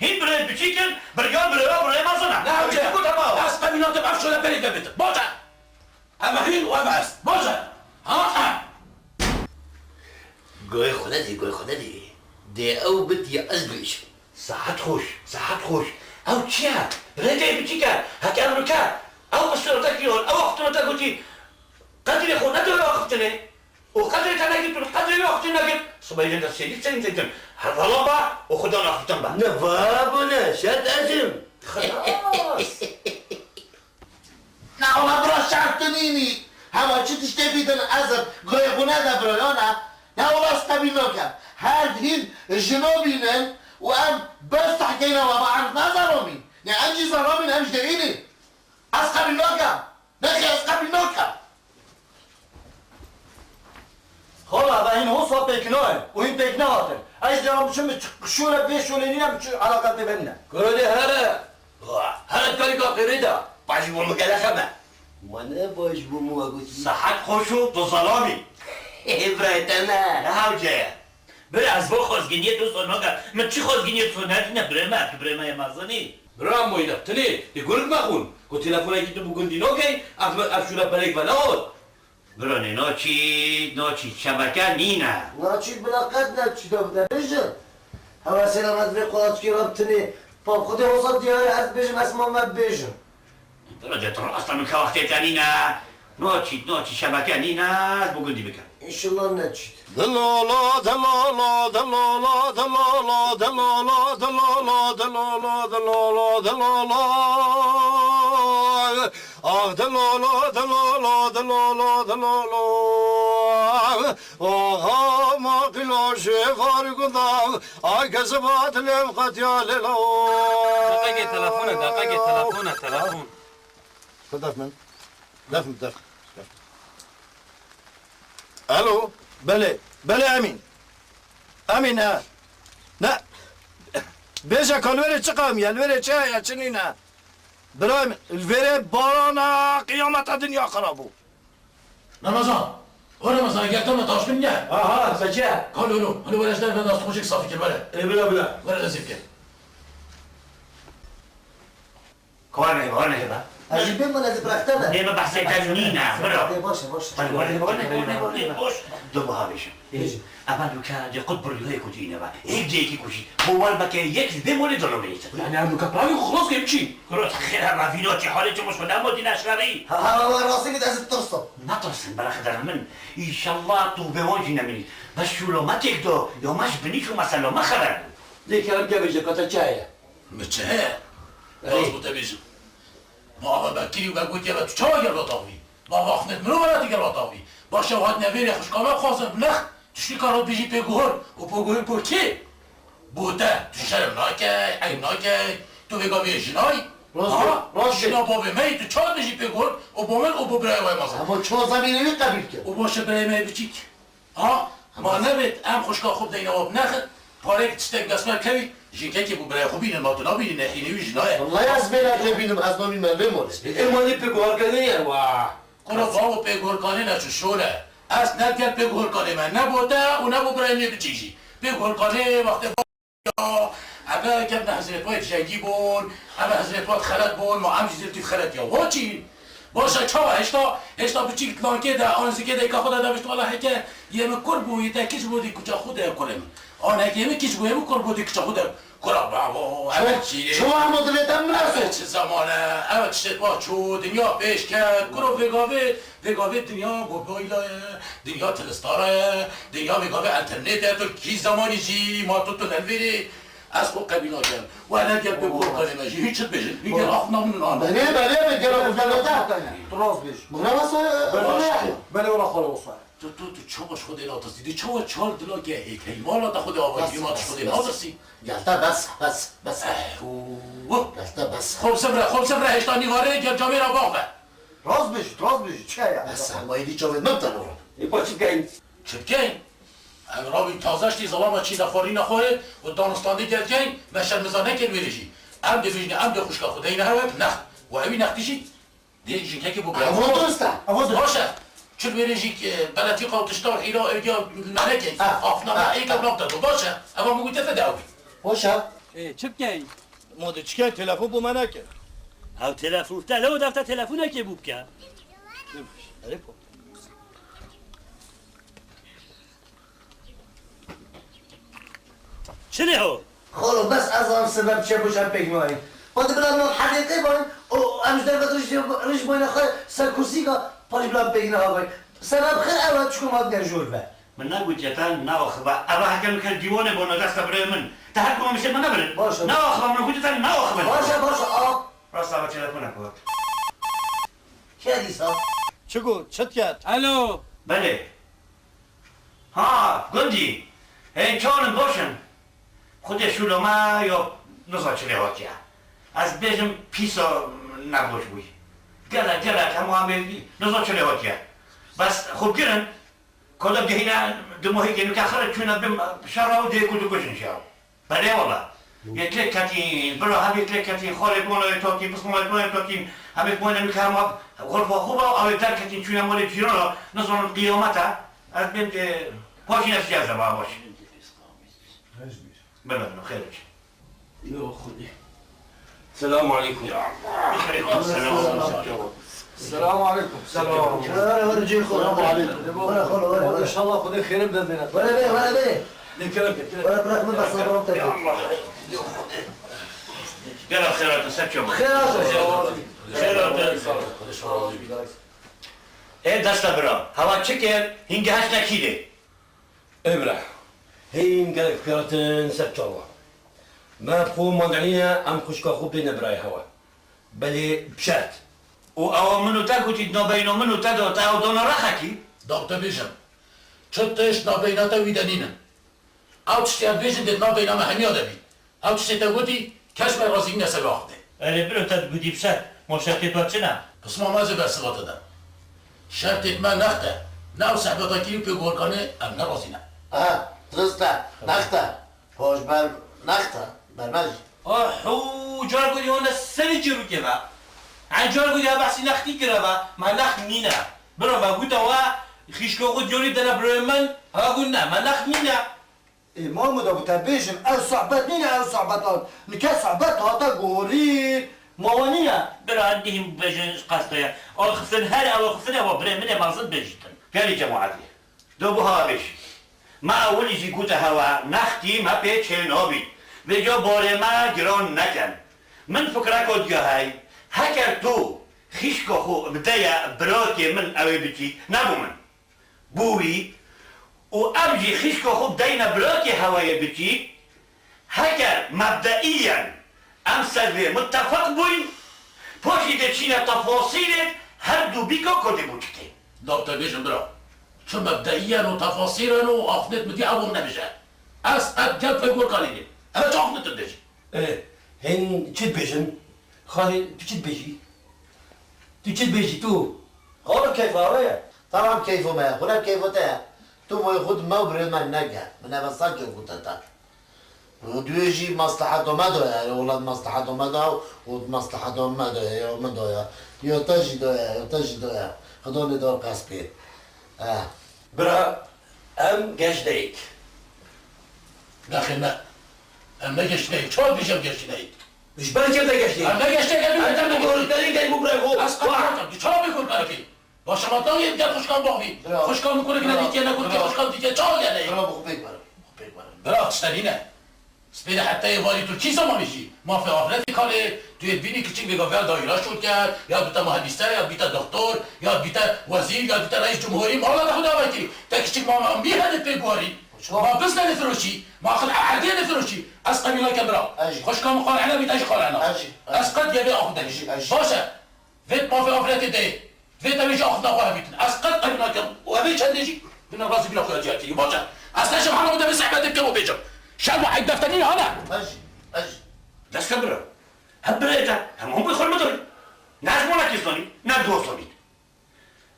Hîn birê biçîk in, biryan birê we birê mezin e. Ne hewce ye. Got hema. Ez qebîl nakim ev şole berê ve bidim. Baş e. Em hîn û em ez. Baş e. Ha, ha. Goyê xwe nedî, goyê xwe nedî. Dê ew bit ya ez bêjim. Saet xweş, saet xweş. Ew çi ye? Birê te biçîk e. Heke ev rike. Ew qisûrete kiyon. Ew axiftina te gotî. Qedrê xwe nede wê axiftinê. Û qedrê te negirt û qedrê wê axiftin negirt. Sibê jin de sêdî sêdî zeytin. Her zelam be û Xudan axiftin be. Ne va bûne, şert ez im. Xilas. Na ola bira şert tu nînî. Hema çi tiştê bîdin ez im. Goyê xwe nede bira, ya ne? Na ola ez qebîl nakem. Her hîn jino bînin û em bes tehkeyna we ba em nazanomî. Ne em jî zanomîn, em ji derî nîn. Ez qebîl nakem. Nexê ez qebîl nakem. Xala, eve hîn hosa pêk nayên û hîn pêk nehatin. Ez dê em biçin bi şûre bê şûlê nîne bi çi eleqe tê benîne. Kuro dê here. Wa, here kalika qêrê de. Baş bû mu gelexe me. Ma ne baş bû mu we gotî. Saet xweş û tu zelamî. Birayê te me. Ne hewce ye. Bir ez bo xwezgîniyê tu sor nake. Min çi xwezgîniyê tu sor nekine birê me, tu birê me yê mezin î. Bira Moyda, tinê, dê gurik mexwin. Ku telefonekî tu bi gundî nakey, ev, ev şûre pelêk ve nehat. Bira nê naçî, naçî, şebeke nîne. Naçî bila qet ne çi de bide, bêjin. Hewa sêra me divê qulaçkî re bi tinê. Pa xwedê hosa diyar e, ez bêjim, ez ma me bêjim. Bira de tu rasta min ka wextê te nîne. Naçît, naçît, şebeke nîne, ez bo gundî bikim. Înşallah neçît. Dilolo, dilolo, dilolo, dilolo, dilolo, dilolo, dilolo, dilolo, dilolo. Ah, dilolo, dilolo, dilolo, dilolo. Aha, ma qîlo şêfar gunda, ay kezeba dilê qetiya lêlo. Deqekê telefon e, deqekê telefon e, telefon. Xwe def min. Def min, def. Def. Alo. Belê. Belê Emîn. Emîn, he. Ne? Bêje ka li wêrê çi qewimî ye? Li wêrê çi heye, çi nîne? Bira Emîn, li vêrê barana qiyameta dinya xirab bû. Remezan. O Remezan, gel te me taş bin gel. Ha, ha, Zeke. Kal oğlum. Hani böyle işler ben nasıl olacak safı kir böyle. E, bila, bila. Böyle rezil kir. Kar nehêba, kar nehêba. Ez jî bêm min, ez ê bi te me. Nê, min behsê te nîne, bira. Ê, baş e, baş e. Hadi, hadi, hadi, hadi, hadi, hadi, boş. Dur, baha bêjim. Bêjim. Evan duke de qut bir yuvê kujî ne ba. Hêk cêkî kujî. Bo wan beke yek ji bê molê dolo bêjin. Yani em duke pravî xwe xilas kê biçî. Kuro xêr hema vîno çi halê çi mişko ne modî neşerî. Ha, ha, ha, rastî gid ez tirsim. Netirsin, bira xidera min. Înşallah tu bê wan jî neminî. Bes şûlo me têk do. Yo me ji binî çû mesela me xeber bû. Lê kerem ke bêje, ka te çi heye? Mi çi heye? Ey. Rast bo te bêjim. Ma ava me kirî û me gotiye me tu çawa gel vat avî? Ma ava xidmet min û velatî gel vat avî. Baş e, hat nevêrê xwişka me xwazir bi nex, tu şî kar bêjî pê guhor û pê guhor bo kê? Bo te, tu şerm nakey, eyb nakey, tu vê gavê jinayî? Rast bê, ha? Rast bê. Jina bavê me yî, tu çawa bêjî pê guhor û bo min û bo birayê we mezin? Hema çawa zemînê wî qebîl kir. Û baş e birayê me biçîk. Ha? Ma nebêt, em xwişka xwe bideyne we binexin, pareyek tiştek dest me bikevî, jinkekê bo birayê xwe bînin, ma tu nabînî, nexînê wî jina ye. Wellahî ez vê lê bînim, ez namî me vê mor. Ê, malê pê guharkirine ye, wa. Kuro bawo pê guharkanê ne çi şor e. Ez ne gel pê guharkanê me, ne bo te û ne bo birayê me biçî jî. Pê guharkanê wextê Ya, eve kevne hizrêt we yê cengî bûn, eve hizrêt we xelet bûn, ma em jî zêr tî xelet ya. Wa çî? Baş e, çawa hêşta, hêşta biçîk lankê de, an zikê de, ka xwe de devişt, wela heke yê min kur bû, yê te kiç bû, dî kuça xwe de kurê min. An heke yê min kiç bû, yê min kur bû, dî kuça xwe de kura, bravo, eve çî. Çawa hema dilê te min eve çi zeman e, eve tiştê wa çû, dinya pêş ket, kuro vêgavê, Vê gavê dinya mobayla ye, dinya tilistara ye, dinya vê gavê înternet e, tu kî zemanî jî ma tu tu nelvêrî, ez xwe qebîl nakim. Wele gel pê guhor kanê me jî, hîç çi dibêjin. Hîn gel axna min an. Belê, belê, belê, gel axna min an. Tu rast bêjî. Min re wesa, belê, belê, wela xala wesa. Tu, tu, tu çawa ji Xwedê natirsî? Tu çawa çar dilakê hêk heyvana te Xwedê avayî, ma tu ji Xwedê natirsî? Gel te bes, bes, bes. Eh, û. Gel te bes. Xwe bi sifre, xwe bi sifre hêşta nîvarê gel camêra bax be. Rast bêjî, rast bêjî, çi heye? Bes, Allahî dî çavê min telo. Ê, pa çi bikeyn? Çi bikeyn? Em rabîn taze ştî zalama çî de xwarîna xwe û danistandî gel keyn, me şermiza nekir wêrê jî. Em dê bijîne, em dê xwişka xwe deyne hewe, next. Û ewî nextî jî dê jinkekî bû bira. Evo dost e, evo dost. Baş e. Çil wêrê jî, e, beletîqa û tişta û hîra ewdiya me nekey. Ha, afna me êk ev nabde do. Baş e. Eva min gote te de ew bî. Baş e. Ê, çi bikeyn? Ma tu çikên telefon bo me neke. Ew telefon te lew defte telefonekê bû bike. Çi lê ho? Xalo, bes ez zanim sebeb çi ye, boş em pêk nayîn. Xwedê bila em heqîqê bayîn û em ji derve rij, rij boyne xwe ser kursîka, paş bila em pêk nehavayîn. Sebeb xir ew e, çiku ma dine jor ve. Min negotiye te neaxive. Eva heke min kir dîwanê bona desta birayê min. Te her ku min bişê min nebirin. Baş e. Neaxive, min gotiye te neaxive. Baş e, baş e, a. Rasta ve telefonek hat. Kê dîsa? Çi got? Çi diket? Alo. Belê. Ha, gundî. Hey, çawan in, baş in? Xwedê şûlo me ya niza çi lê hatiye. Ez dibêjim pîsa nebaş bûyî. Gelek, gelek, hemû em ê niza çi lê hatiye. Bes xwe girin. Koda gehîne di mohî genûke xire çûne bi şera û dê ku dikujin ji ew. Belê wala. Yê lê ketîn, bira hemî lê ketîn, xwarê bona yê tatîn, pismana bona yê tatîn, hemî bona nûke hema xurfa xwe ba, ew ê derketîn çûne malê cîrana, nizanim qiyamet e. Ez bên dê paşî ne şiya zeba baş. Bela, bela, xêr bî. Yo Xwedê. Selamu aleykum. Ya Allah. Aleykum selam. Selamu aleykum. Selam. Were, were, cihê xwe. Selamu aleykum. Were, xalo, were, were. İnşallah Xwedê xêrê bide dêne. Were, were, were, were. Lê kerem ke, kerem. Were, bırak, min bes, bırak, ya Allah. Yo Xwedê. Gel xêr hatin, ser çabuk. Xêr hatin. Xêr hatin. Ê deste bira, hewa çi kir, hîn gehiştine kî dê? Ê bira, hîn gelek piyatin ser çawa. Me bi xwe mandaniye em xwişka xwe bêne birayê hewa. Belê bi şert. Û ewa min û te gotî di navbeyna min û te de, te ew dana rexekî? Doktor bêjim, çi tişt navbeyna te wî de nînin. Ew tiştê em bêjin dê di navbeyna me hemiya de bî. Ew tiştê te gotî, kes me razî nîne ser axivdê. Erê biro te digotî bi şert, ma şertê to çi ne? Pisma me zê bersiva te de. Şertê me next e. Ne ew sehbeta kî û pêguherkanê em ne razî ne. Ha, dirist e, next e. Hoş ber next e, bermej. Ahû, car gotî hone serê çîrokê ve. Her car gotî ha behsî nextî kire ve, me next nîne. Bira me gote we, xîşka xwe diyarî dene birayê min, ha got ne, me next nîne. Ê, Mahmûda, bi te bêjim, ew sohbet nîne, ew sohbet hat. Nike sohbet hate gorî, ma we nîne. Bira, dihîm bêjin qesta ye. Axiftin her ew axiftinê wa birê min ê mezin bêjîtin. Gelî cemaetî, do buha bêjî. Me ewilî jî gote hewe, nextî me pê çê nabî. Vêca barê me giran nekin. Min fikreko diya hey, heker tu xîşka xwe bideye birakê min ew ê bikî, ne bo min. Bo wî û em jî xîşka xwe bideyne birakê heweyê bikî, heger mebdeîyen em ser vê mitefeq bûyn, paşî dê çîne tefasîlê her du bîka ku dê bo çi tê. Doktor bêjin bira, çi mebdeîyen û tefasîlen û axnet min dî ew nebêje. Ez qet gel pêgor kanînê. Eve çi axnet dibêjî? Ê, hîn çi dibêjin? Xalê, tu çi dibêjî? Tu çi dibêjî tu? Oğlum keyfa we ye. Tamam keyfo me ye. Xwine keyfo te ye. Tu boyê xwe di me û birê me nege. Min eve sed car gote te. Û duyê jî masleheta me de ye. Wela masleheta me de û masleheta me de ye. Ya min de ye. Ya te jî de ye. Ya te jî de ye. Xweda nêda qas pê. Eh. Bira, em geş deyik. Nexê me. Em ne geş deyik. Çawa dibêjim geş deyik? Ji ber kê te geş deyik? Em ne geş deyik, em ne geş deyik. Em ne geş deyik, em ne geş deyik. Ez qet nakim. Tu çawa bê ku belkî? Baş e, ma dawiyê digel xwişkan bavî. Bira. Xwişkan min kurek nedîtiye, ne kurikê xwişkan dîtiye. Çawa gel deyik? Bira, bi xwe pêk bere. Bi xwe pêk bere. Bira, tişte nîne. Spêrê heta êvarî tu çi zemanî jî? Mafê afretê kalê, tu yê bînî kiçik vêga ver dayîra şûr ker, ya bîte muhendîse, ya bîte doktor, ya bîte wezîr, ya bîte reîs cumhurî, mala de xwe dawetî. Te kiçik ma, ma mî hene pê guharî. Ma bizne ne firoşî, ma xil erdê ne firoşî. Ez qebîl nakem bira. Ez jî. Xwişka min qanene bît, ez jî qanena. Ez jî, ez jî. Ez qet yê vê axivde. Ez jî, ez jî. Baş e. Vê mafê afretê deyê. Divê te vê jî axifta xwe hevîtin. Ez qet qebîl nakim û evê çendê jî bine razî bîna xwe ya cihekî. Baş e. Ez te şim hema te vê sehbetê bikim û bêjim. Şerm û heyb defterî hane. Ez jî, ez jî. Dest te bira. Hem birê te, hem hûn bi xwe midorî. Ne ez monekî zanî, ne dost zanî.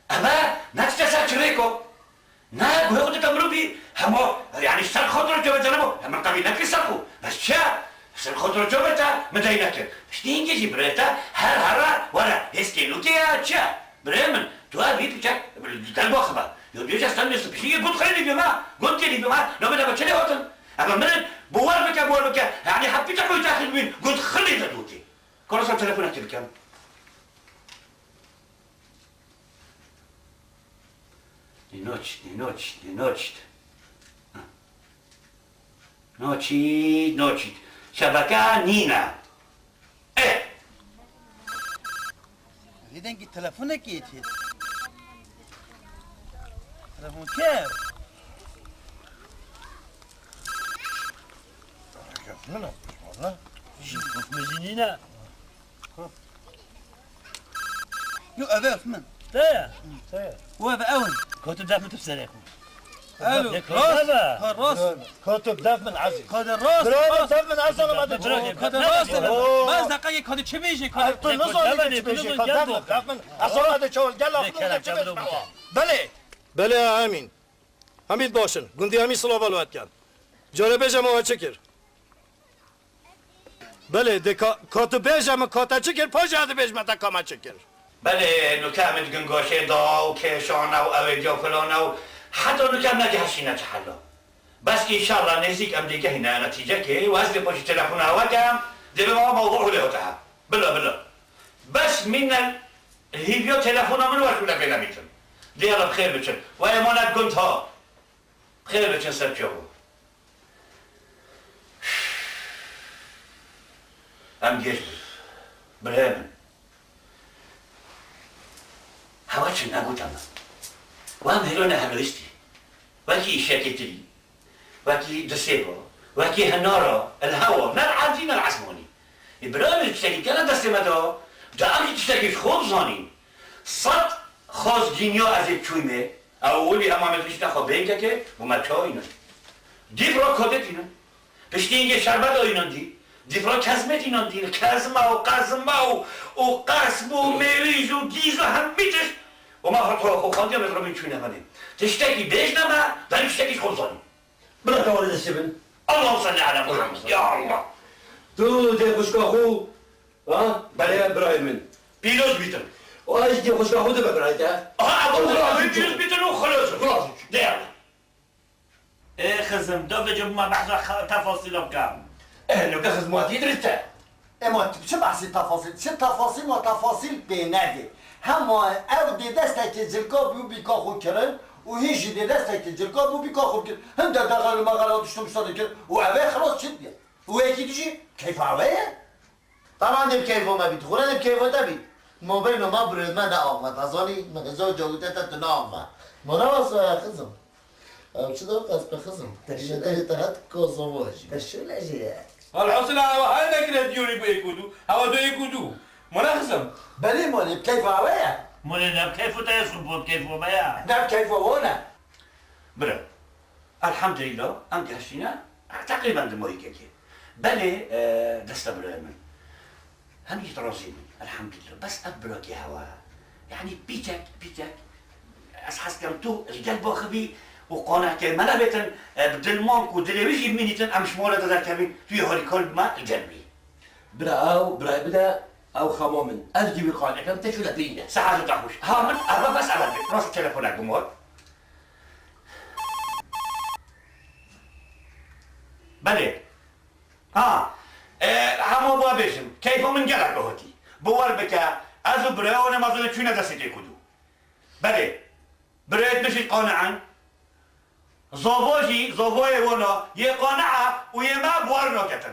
Eve ne tişte ser çirêko. Ne, guhê xwe dike mirovî, hema, yanî ser xatir çavê te nabo, hemin qebîl nekir ser xwe. Bes çi? Ser xatir çavê te, min dey nekir. Piştî hingê jî birê te, her herre, were, hêskê nûkê ye, çi ye? Birê min, tu ev vî piçek, gel baxibe. Yo, dê je sen nês piştî gund xirî bîme, gund kirî bîme, nabê de be çi lê hatin? Eve min, bo wer bike, bo wer bike, yanî hep piçek xwe texîl bîn, gund xirî de dûkê. Kara ser telefonekê bikem. Nînoçît, nînoçît, nînoçît. Noçît, noçît. Şebeke nîne. Eh! Vê dengê telefonekê tê. Telefon ke? Min e, valla. Ji min jî nîne. Yo, ev ev min. Te ye. Te ye. Û ev ew in. Kotu def min tu serê xwe. Alo, rast. Ha, rast. Kotu def min ezî. Kade rast. Bira, rast. Def min ez sana ma de. Bira, kade rast. Oo. Bas dakika, kade çi bêjî, kade. Ay, tu ne zanî çi bêjî, kade def min. Def min. Ez sana de çol, gel lafını de çi bêjî. Belê. Belê, emîn. Hemî baş in. Gundî hemî silava li we dikin. Carê bêje me we çi kir? Belê, dê ka, ka tu bêje min ka te çi kir, paşê ez dibêjime te ka me çi kir. Belê, nuke min di gingoşê da û kêşane û ew ê diya filane û heta nuke em negehişîne çi hela. Bes înşallah nêzîk em dê gehîne netîcekê û ez dê paşî telefona we kem, dê bê me mewdû lê hate he. Bila, bila. Bes mîne hîviya telefona min wer şûne pê nemîtin. Dê hela bi xêr biçin. Wê emanet gund ha. Bi xêr biçin ser çav. Em gêj bin. Birê min. Hewa çi negote me. Wan hêlo nehêlo hiştî. Wekî îşekê tirî, wekî disêba, wekî hinara, li hewa, ne li erdî ne li esmanî. Ê bira min tiştekî kene destê me de, de em jî tiştekî ji xwe bizanîn. Sed xwezgîniya ez ê çûyimê, ew welî hema me dihişte xwe bênkekê, bû me çawa înin. Dîv re kodê tînin. Piştî hingê şerbet oynan dî. Dîvra kezmê tînan dî. Kezma û qezma û, û qesm û mêwîj û gîz û hemî tişt. Û ma xwe xwe xandiya me rabîn çûne venê. Tiştekî bêjne me, venî tiştekî xwe bizanî. Bila te warê destê bin. Allahumma salli ala Muhammed. Ya Allah. Tu dê xwişka xwe, ha? Belê. Birayê min. Pîroz bîtin. Û ez jî dê xwişka xwe dibe birayê te. Aha, ev Xwişka xwe xwe pîroz bîtin û xilas. Xilas. Dê Allah. Ê xizim, do vêca bima behsa xa-, tefasîla bike. Eh, nuke xizmatî dirist e. Ema tu çi behsî tefasîl? Çi tefasîl ma tefasîl pê nedê. Hema ew dê destekê cilka bû bîka xwe kirin û hîn jî dê destekê cilka bû bîka xwe kirin. Him de dexel û mexela diştim şerê kir û ev ê xilas çi diye? Û yekî dijî keyfa ew ye? Taban dê bi keyfa me bît, xure dê bi keyfa te bît. Ma beyna me birêz me ne axve, te zanî, min hezar ca gote te tu ne axve. Ma ne wasa ye xizim. Ew çi da qez be xizim. Te şi- Yine de te het ka zava jî. Te şi le jî ye. Alhasil ewa her nekine diyonî bu êk û du. Ewa du êk û du. Ma ne xizim. Belê malê bi keyfa ewe ye. Malê ne bi keyfa te ye, xwe bi keyfa me ye. Ne bi keyfa wan e. Bira. Elhamdülillah, em gehiştîne, teqrîben di mayîkekê. Belê, e, desta birayê min. Hemî razî bûn, elhamdülillah. Bes ev birakê hewa. Yanî pîtek, pîtek, ez hez dikim tu li gel baxivî û qanehkê me nebêtin, e, bi dilmank û dilê wî jî bimînîtin, em ji mala de derkevîn, tu yê harîkar bime li gel bî. Bira ew, birayê bide, ew xema min. Ez jî wî qanî kem, te şûle bîne. Sihet û te xweş. Ha, min eve bes eve bê. Rast telefonek bimor. Belê. Ha, e, hema ba bêjim. Keyfa min gelek ahitî. Biwer bike, ez û biraya wan ê mezin çûne destê kêkûdû. Belê. Birayê min jî qane in. Zava jî, zavayê wana yê qane e û yê me bi wer naketin.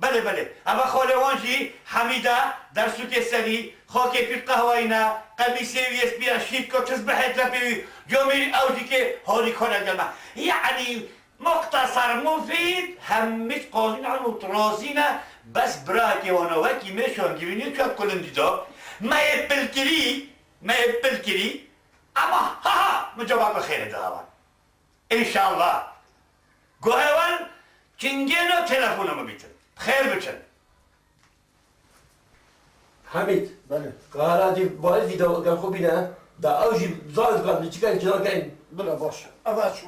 Belê, belê. Eva xalê wan jî Hemîd e, Dersûkê serî, xakê pîr qehweyî ne, qemîsê wî yê spî ye, şîtka, tizbihê lepê wî, camêrî ew jî kê harîka ne gel me. Yanî, muxteser, mufîd, hemî qazî ne û razî ne, bes birakê wana wekî mêşan girînî çek kulindî da. Me yê pilkirî, me yê pilkirî, ema ha ha, min cevabê xêrê da hewan. Înşallah. Guhê wan çingêna telefona min bîtin. Bi xêr biçin. Hemîd. Belê. Qara dî barizî de gel xwe bîne. Da ew jî zar dikan, çi ken, çi nakin. Bila baş. Eva çû.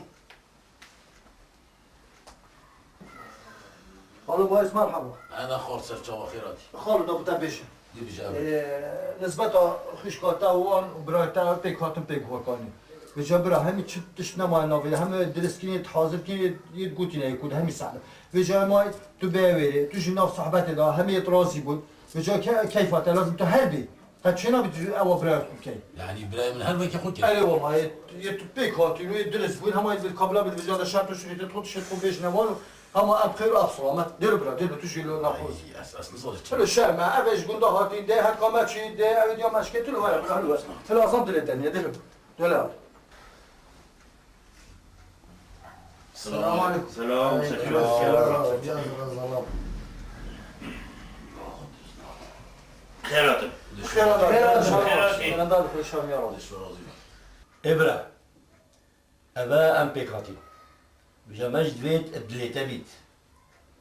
Alo, Bayis, merhaba. Ana xor ser çava xêr hatî. Xalo da bû te bêje. Dî bije abi. Ee, nisbeta xwişka te û wan û birayê te pêk hatin pêk horkanî. Vêca bira hemî çi tişt nemaye navê, hemî diristkirinê, hazirkirinê yê gotîne yê ku hemî sehne. Vêca may tu bê wêrê, tu jî nav sohbetê de hemî yê razî bûn. Vêca ke-, keyfa te lazim tu her bî. Te çêna bi ewa birayê xwe bikey. Yanî birayê min her wekî xwe kir. Erê wala, yê, yê tu pêk hatîn û yê dirist bûn, hema yê kabila bil vêca de şert û şirîtê xwe, tiştê xwe bêjine wan û hema ev xêr û ev selamet. Dêr bira, dêr bira, tu jî lo naxwe. Ay, ez, ez nizanî çi. Çilo şerm e, ev ê ji gunda hatîn dê, her ka me çî dê, ev ê diya me şikê, tu lo were bira, tu lo. Tu lazim dilê te niye, dêr bira. Döle al. Selam aleyküm. Selam, selam. Xêr hatin. Xêr hatin. Xêr hatin. Xêr hatin. Xêr hatin. Xêr hatin. Xêr hatin. Ê bira, eve em pêk hatîn. Vêca me jî divêt bi dilê te bît.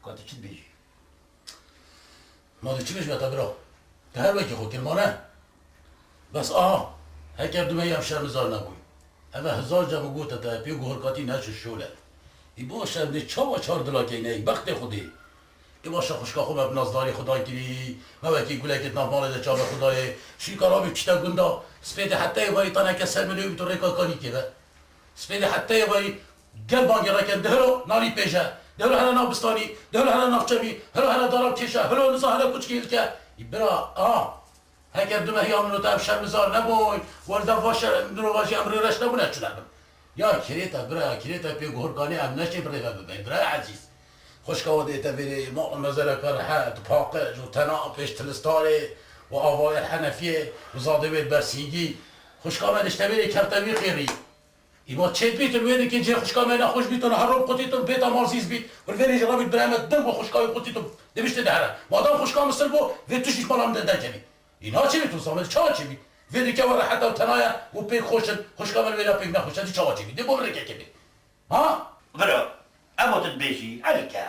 Ka tu çi dibêjî? Ma tu çi bêjî te bira? Te her wekî xwe kir, ma ne? Bes aha, heker du mehî em şermizar nebûyn. Eve hezar ca min gote te, pê guhorkatî neçin şole. Î bo şerm dê çawa çar dila keyneyî, bextê xwe dê. Ê baş e xwişka xwe me bi nazdarî xwe dan kirî, me wekî gulekê di nav malê de çavê xwe dayê. Şîka rabî pişte gunda, spêdê heteyê varî taneke ser milê wî bi tu rêka kanîkê be. Spêdê heteyê varî gel bangê reken, dihilo nanî pêje, dihilo here nav bistanî, dihilo here nav çemî, hilo here dara kêşe, hilo niza here kuçkî hilke. Î bira, a, heker du mehiya min û te ev şermizar nebûn, werde va şer-, mirova jî em rêreş nebûne çi nebin. Ya kirê te, bira, ya kirê te pê guhurkanê em neşê bi rê ve bibeyn, birayê ezîz. Xwişka we dê te vêrê, ma mezereka rihe, di paqij û tena pêş tilistarê û avayê Henefiyê û zadê wê Bersîngî. Xwişka me diştevêrê kevte wî xêrî. Îma çêt bîtin wê dikê cihê xwişka me nexweş bîtin, her roj qutîtin bêta mazîz bît. Û vêrê jî rabît bireme din ku xwişka wî qutîtin dibiştê de here. Madem xwişka min sil bo, vê tiştî ji mala min de derkevî. Î naçêbî tu zanî çawa çêbî? Vê dike we reheta û tenaye û pêk xweş in, xwişka min wêla pêk nexweş e, dî çawa çêbî? Dê bo min rêkekê bê. Ha? Bira, ev tu dibêjî, erike,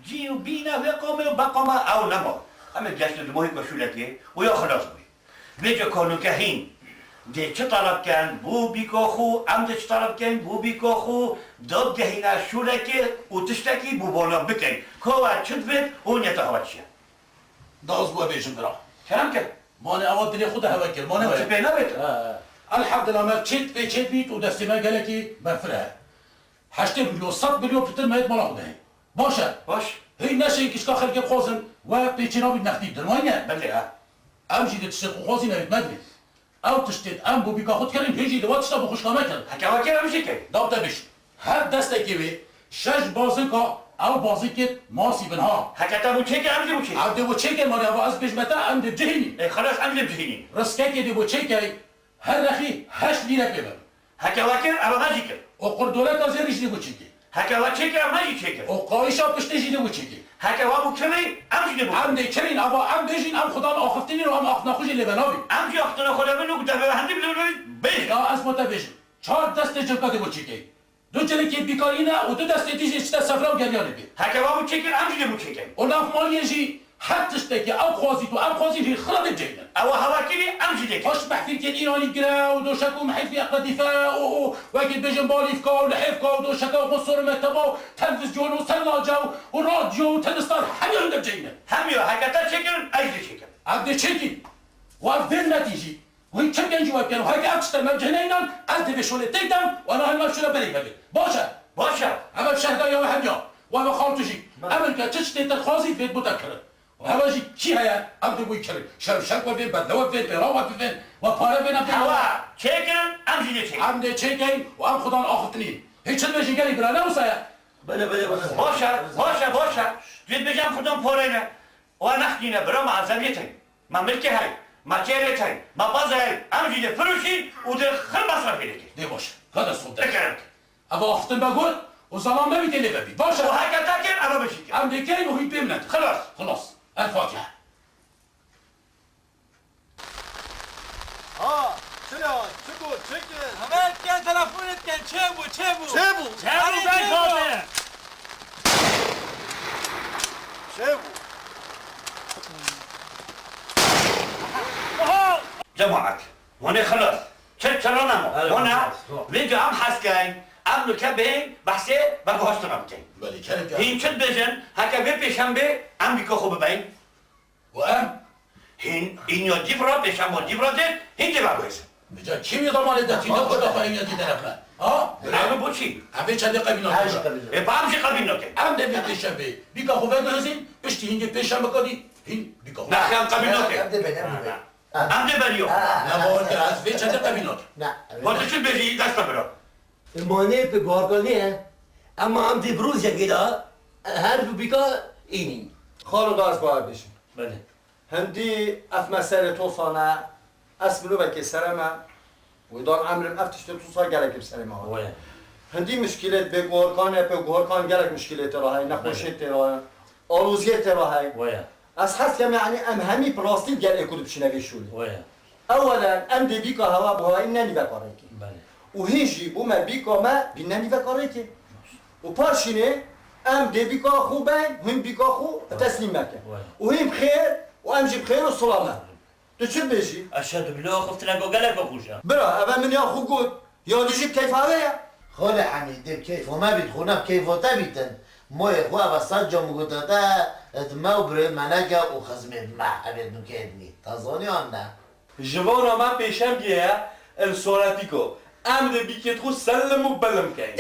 cî û bîna vê qomê û beqoma ew nema. Em ê geştin di mohîka şûlekê û ya xilas bûyî. Vêca ka nûke hîn dê çi taleb ken bo bîka xwe, em dê çi taleb ken bo bîka xwe, dad gehîne şûlekê û tiştekî bo vala bikin. Ka we çi divêt û niyeta hewa çi ye? Da ez bo bêjim bira. Kerem kir. Mane ewa dilê xwe de hewe kir. Mane Çi we. Pê nebêt? He, he. Elhamdulillah me çêt pê çêt bît û destê me gelekî berfireh e. Heştê milyon, sed milyon pitir me yê mala xwe de heye. Baş e. Baş. Hîn neşên kişka xelkê bixwazin, we pêçê nabî nextî dir. Wayne? Belê ha. Em jî dê tiştê xwe xwazî nevêt me divê. Ew tiştê em bo bîka xwe dikirin, hîn jî dê wa tişta bo xwişka me kirin. Heke we kir em jî kin. Dab te bêj. Her destekê wê şeş bazika, ew bazikê masî bin ha. Heke te bo çêkir em jî bo çêkin. Ew dê bo çêkin, mane ev ez bêjme te, em dê cihînî. Ê xelas em jî cihînî. Riskekê dê bo çêkey. Her rexî heşt lîre pê bibin. Heke we kir, eva me jî kir. Û qurdoleka zêrî jî dê bo çêkê. Heke we çêkir, ev me jî çêkir. Û qayîşa piştê jî dê bo çêkê. Heke we bo kirî, em jî dê bo. Em dê kirîn, eva em bêjîn, em xudan axiftinîn û em axiftina xwe jî lê ve nabîn. Em jî axiftina xwe lê bin û ku devê we hendî bi lê bêjin. Ya ez bo te bêjim. Çar destê cilka dê bo çêkê. Du cilikê bîkarî ne û du destê dî jî çite sefra û geryanê bê. Heke we bo çêkir, em jî dê bo çêkin. Û nav maliyê jî her tiştekî ew xwazît û em xwazîn hîn xira dê biceynin. Ewa hewa kirî, em jî dê kin. Xweş mehfîlkên Îranî gire û doşek û mehîfî qedîfe û, û wekî dibêjin balîfka û lihêfka û doşeka û qusûr û mekteba û televîzyon û serlace û, û radyo û telestar hemî hûn dê biceynin. Hemî heke te çêkirin, ez jî dê çêkim. Ev dê çêkî. Û ev vêr netîjî. Hûn çi bikin jî we bikin. Heke ev tiştên me cih neynan, ez dê vê şolê têk dem û ena hilma şûre berê vegir. Baş e? Baş e. Ev ev şehda ya we hemiya. Û ev xaltu jî. Belê. Ev ke çi tiştê te dixwazî vê bo te kirin. Û hewa jî kî heye, ev dê bo kirin. Şev şek we vê, bedle we vê, pêra we bivên, we pare vê ne. Hewa çêkirin, em jî dê çêkin. Em dê çêkin û em xudan axiftinîn. Hîn çi dibêjin gelî bira, ne wisa ye? Belê, belê, belê. Baş e, baş e, baş e. Tu dibêjî em xudan pare ne. Û nextîne bira me ezeviyê tey. Me milkê hey, me çêrê hey, me bazê hey, em jî dê firûşîn û dê xir mesrefê dê kir. Dê baş. Ka dest xwe bide. Bikerem. Eva axiftin be got û zelam me bî tê lê vebî. Baş e. Û heke te kir, eva min jî kir. Em dê keyin û hîn pê min nedin. Xilas. Xilas. El Fatiha. Ha, çi ya, çi got, çi kir? Hemen diken, telefonê diken, çê bû, çê bû. Çê bû? Çê bû, Erê, ben çê bû. Kazê. Çê bû? Cemaat, wanê xilas. Çi çira nema? Wana, vêca em hes keyn, em nuke bên, behsê veguhaştina bikeyn. Belê, kerem ke. Hîn çi dibêjin, heke vê pêşembê, em bîka xwe bibeyn? Û em? Hîn, hîn ya cîvra, pêşemba cîvra dê, hîn dê veguhêzin. Vêca kî wî damanê de tîne xwe daxwe hîn ya dî deref me? Ha? Em ê bo çî? Em vê çendê qebîl nakin. Her jî qebîl. Ê, ba em jî qebîl nakin. Em dê vê pêşembê bîka xwe veguhêzin, piştî hîn dê pêşembe kadî, hîn bîka xwe. Naxê em qebîl nakin. Em dê bên, em dê bên. Em dê berî yo. Ne bawer ke ez vê çendê qebîl nakim. Ne. Ba tu çi dibêjî, dest te bira. Manê bi guharkanê ye. Ema em dê bi rojekê de her du bîka înîn. Xalo, da ez bawer bêjim. Belê. Hindî ev meselê tosa ne, ez mirovekê sere me, wê dan emrim ev tiştê tosa gelekî bi serê me hate. Wê. Hindî mişkîlêt bê guharkan e, pê guharkan gelek mişkîlê tê re heye, nexweşiyê tê re heye, aloziyê tê re heye. Wê. Ez hez kem, yanî em hemî bi rastî gel ê ku dibişîne vê şûlê. Wê. Ewelen, em dê bîka hewa bi hewayî nenî vekarêkê. Belê. Û hîn jî bo me bîka me bîne nîvekarêkê. Û paşînê em dê bîka xwe ben, hûn bîka xwe teslîm me ke. Wê. Û hîn bi xêr û em jî bi xêr û silamet. Tu çi dibêjî? Eşhedü billah, xiftineka gelek xweş e. Bira, eve min ya xwe got. Ya tu jî bi keyfa we ye? Xalê Hemîd, dê bi keyfa me bît, xwe ne bi keyfa te bîtin. Moyê xwe eve sed cam gote te, di me û birê me neke û xizmê bi me hevê nûkê dinî. Te zanî an ne? Ji vana me pêşemgê ye, însanetîka. Em dê bîkêt xwe selim û bilim keyn.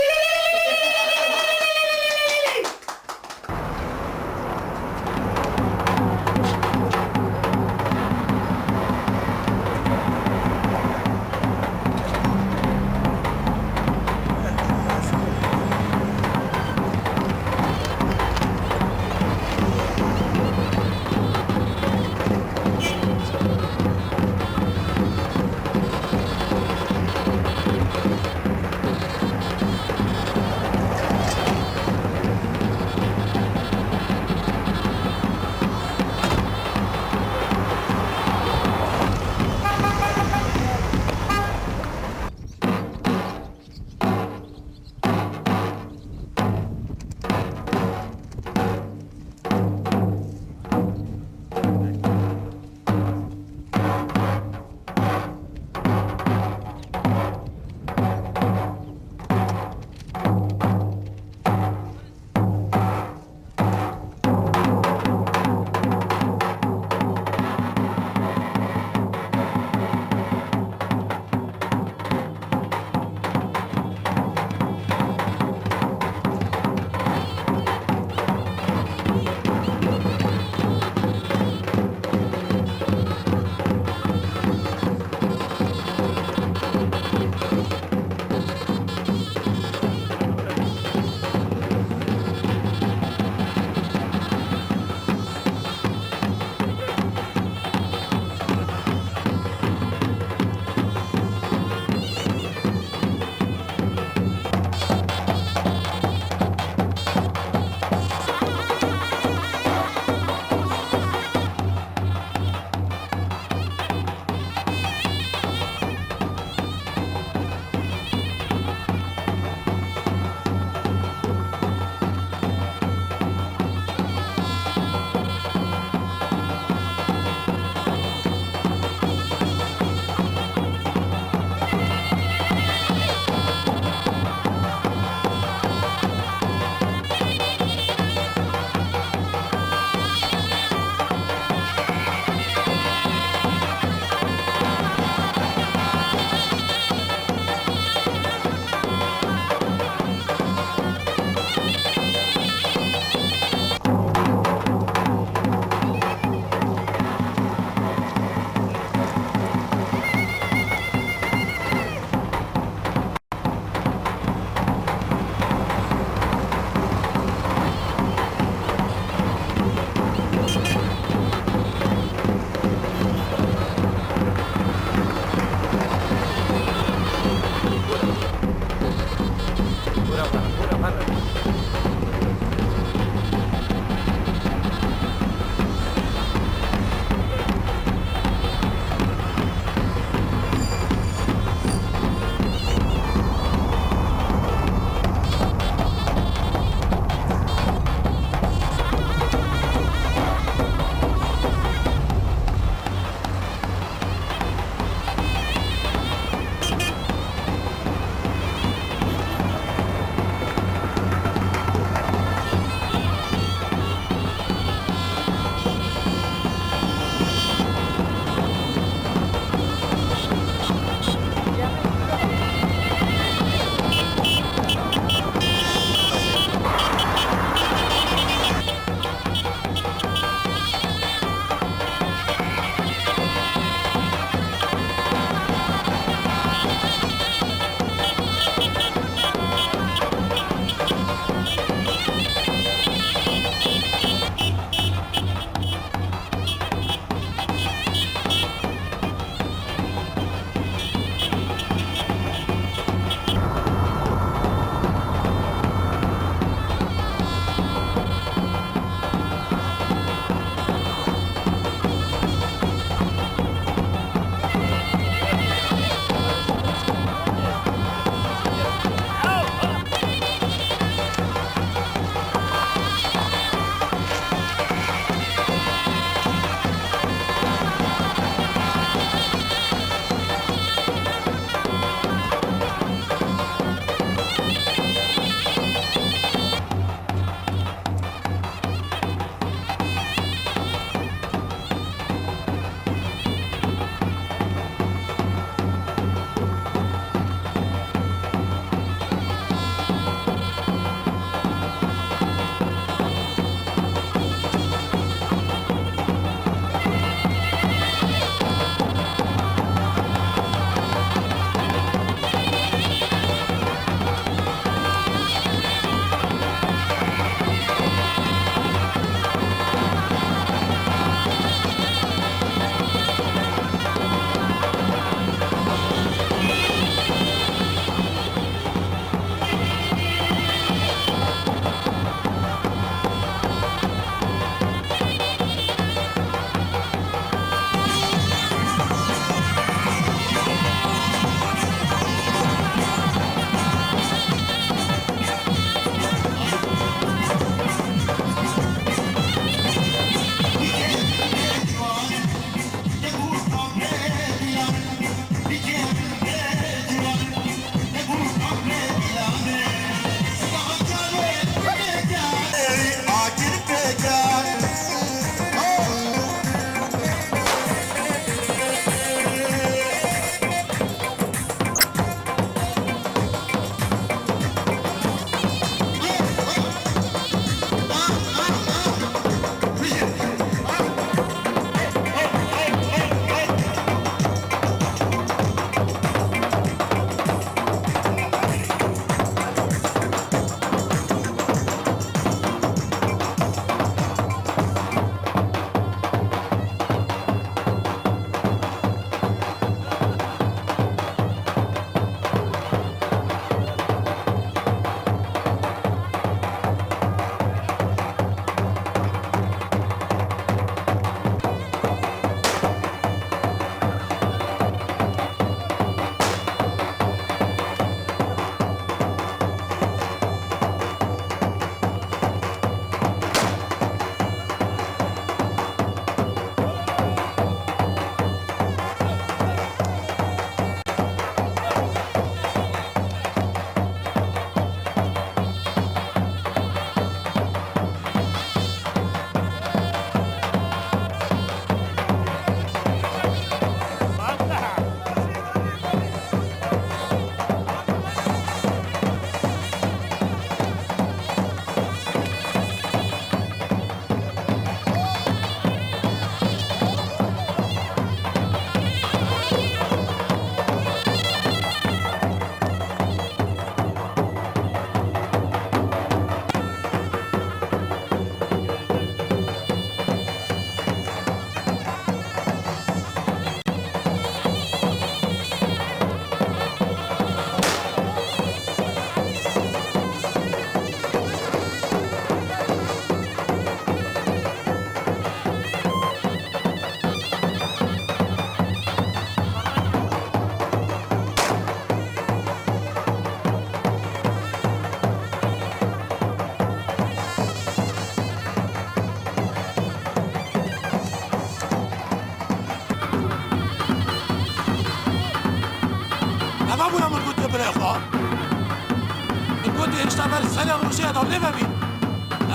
Ber serê rojê da lê vebîn.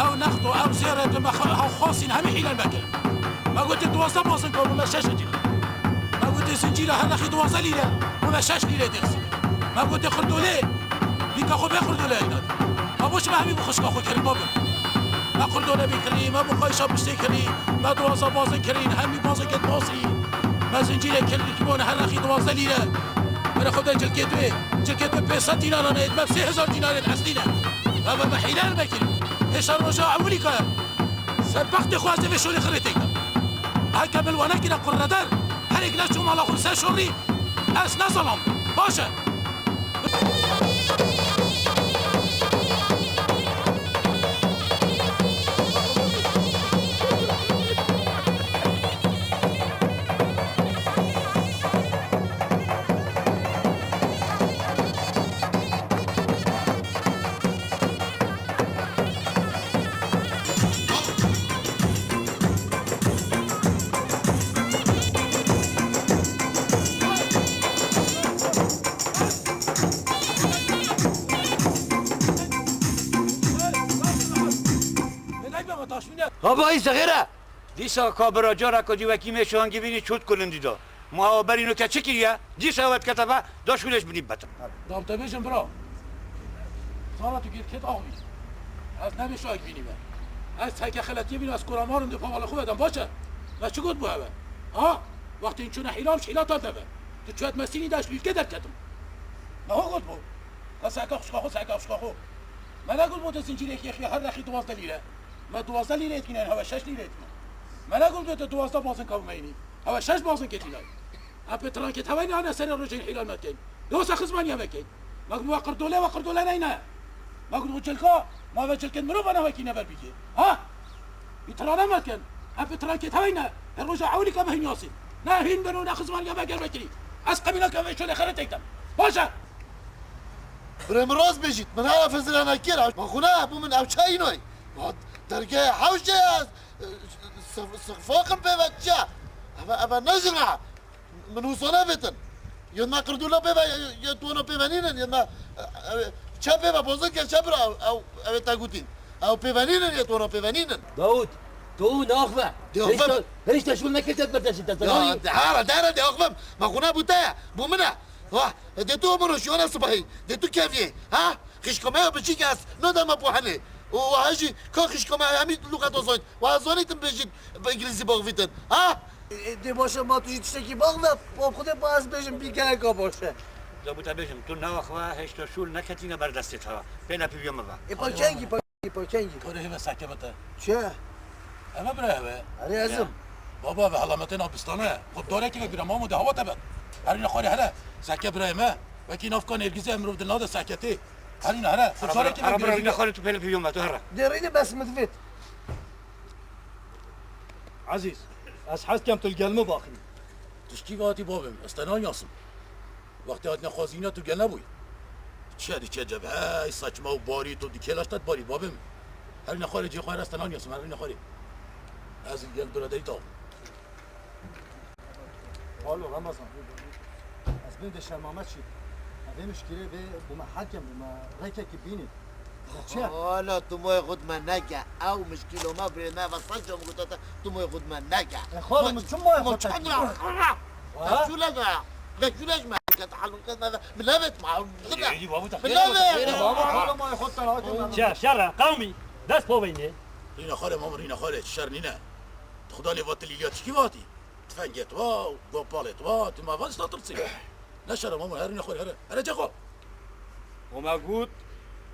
Ew next û ew zêre di me xwe-, hew xwasîn hemî hîlal me kirin. Me gotê duwazdeh bazin ka bû me şeş dînar. Me gotê zincîra her rexî duwazdeh lîre, bû me şeş lîre dêxsî. Me gotê xirdolê, vîka xwe bê xirdolê eynat. Me bo çi me hemî bi xwişka xwe kirî babim. Me xirdole bî kirî, me bi xwayşa piştê kirî, me duwazdeh bazin kirîn, hemî bazin ket basî. Me zincîrê kirî, ji bo ne her rexî duwazdeh lîre. Mere xwe de cilkê tu yê, cilkê tu pênc sed dînaran e, me sê hezar dînarên eslî ne. Me, me, me hîlal me kirî. Hêşa roja ewilî ka. Serbextê xwe ez ê vê şolê xirê têk de. Heke min wana kire qurreder, herêk neçû mala xwe ser şorî, ez nezalam. Baş e. Havayî zexêre! Dîsa ka bira careke dî wekî mêşe hangî bînî çût kulindî da. Ma ew berî no ke çi kiriye? Dîsa ew dikete ve, da şûlê ji binî bibetin. Dam te bêjim bira. Zana tu gêrkêt axivî. Ez ne mêşayek bînî me. Ez heke xeletiyê bînim, ez koramar im dê pavalê xwe vedem, baş e? Me çi got bû heve? Ha? Wextê çûne hîla, em ji hîla tan te ve. Tu çûyet me sînî de ez ji lîlkê derketim. Me ho got bû. Ka seheka xwişka xwe, seheka xwişka xwe. Me negot bû te zincîrê yekê yekê her rexî duwazdeh lîre. Me duwazdeh lîrê dikîne, hewe şeş lîrê dikîne. Me negot bû te duwazdeh bazin ka bimeyînî. Hewe şeş bazin ketîne. Em pê tirankê teveyne hane serê rojên hîlal me dikeyn. Lê wisa xizmanî heve keyn. Me got we qirdole, we qirdole neyne. Me got we cilka, ma ve cilkên mirov vana wekî never bîkê. Ha? Îtirane me dikin. Em pê tirankê teveyne. Her roja ewilî ka me hîn yasîn. Ne hîn bin û ne xizmanî heve ger vekirî. Ez qebîla ke ve şolê xerê têk dem. Baş e. Birê min rast bêjît, min haya fizirana kir, ma xwe ne, bû min ew çayî noy. Ma dergehê hewşê ye, sif-, sifaqim pê ve çi ye? Eve, eve ne jina? Min wisa nebêtin. Yên me qirdûla pê ve, yên tuwana pê ve nînin, yên me, e, e, çe pê ve, bozin ke çe bira, ew, ew, ew ê te gotîn. Ew pê ve nînin, yên tuwana pê ve nînin. Dawud, tu naxve. Dê axvim. Hêşta, hêşta şûl nekirtet berdestî te, zanî? Ya, de hara, de hara, dê axvim. Ma xwe ne bû te ye, bû min e. Wah, dê tu omro şiyona sibahî, dê tu keviyê, ha? Xişka me ya biçîk ez, no dema bo henê. Û waha jî ka xişka me hemî luqeta zayt. Waha zanî tim bêjît bi îngilîzî baxvîtin, ha? E, dê baş e, ma tu jî tiştekî baxve, bo xwedê ba ez bêjim bî geleka baş e. Da bû te bêjim, tu newa xwe hêşta şûl neketîne ber destê te. Pê ne pîviya me ve. E, pa kengî, pa Pîpa kengî. Karê hêve seke bite. Çi? Eve bira heve. Erê ez im. Baba ve helametê nabistane. Xwe darekî ve bira mamo de hewa te bet. Herîne xwarê here. Seke birayê me. Wekî navka nêrgizê em mirov dil nade seketê. Herîne here. Xwe darekî ve bira. Herîne xwarê tu pêle pîviyo me tu here. Dê rîne bes min divêt. Ezîz, ez hez kem tu li gel min baxî. Tişkî ve hatî bavê min. Ez te naynasim. Wextê hatine xwezîna tu gel nebûyî. Çi diçe cebhey saçma û barî tu dikê laştet barî babê min. Herîne xwarê cê xwe reste nan yasim, herîne xwarê. Ez gel biraderî taw. Alo Ramazan. Ez bin de şermamet şî. Evê mişkîlê vê bûme hekem bûme rekekî bînî. Çi? Hala tu moyê xwe dime neke. Ew mişkîlo me birê me ve sanca min gote te tu moyê xwe dime neke. E, xalo min çi moyê xwe te? Vekûle me. Vekûle ji me. Ke te halû ke me. Min nevet ma. Êdî babu te. Min nevet. Baba, xalo moyê xwe te. Şer, şer e, qewmî. Dest po veynê. Rîna xalê mam, rîna xalê, şer nîne. Xudanê va tilîliya çikî vatî. Tifengê tu va, gopalê tu va, tu ma va sta tirsî. Ne şerem ama, herine xwe, here, here cexo. O me got,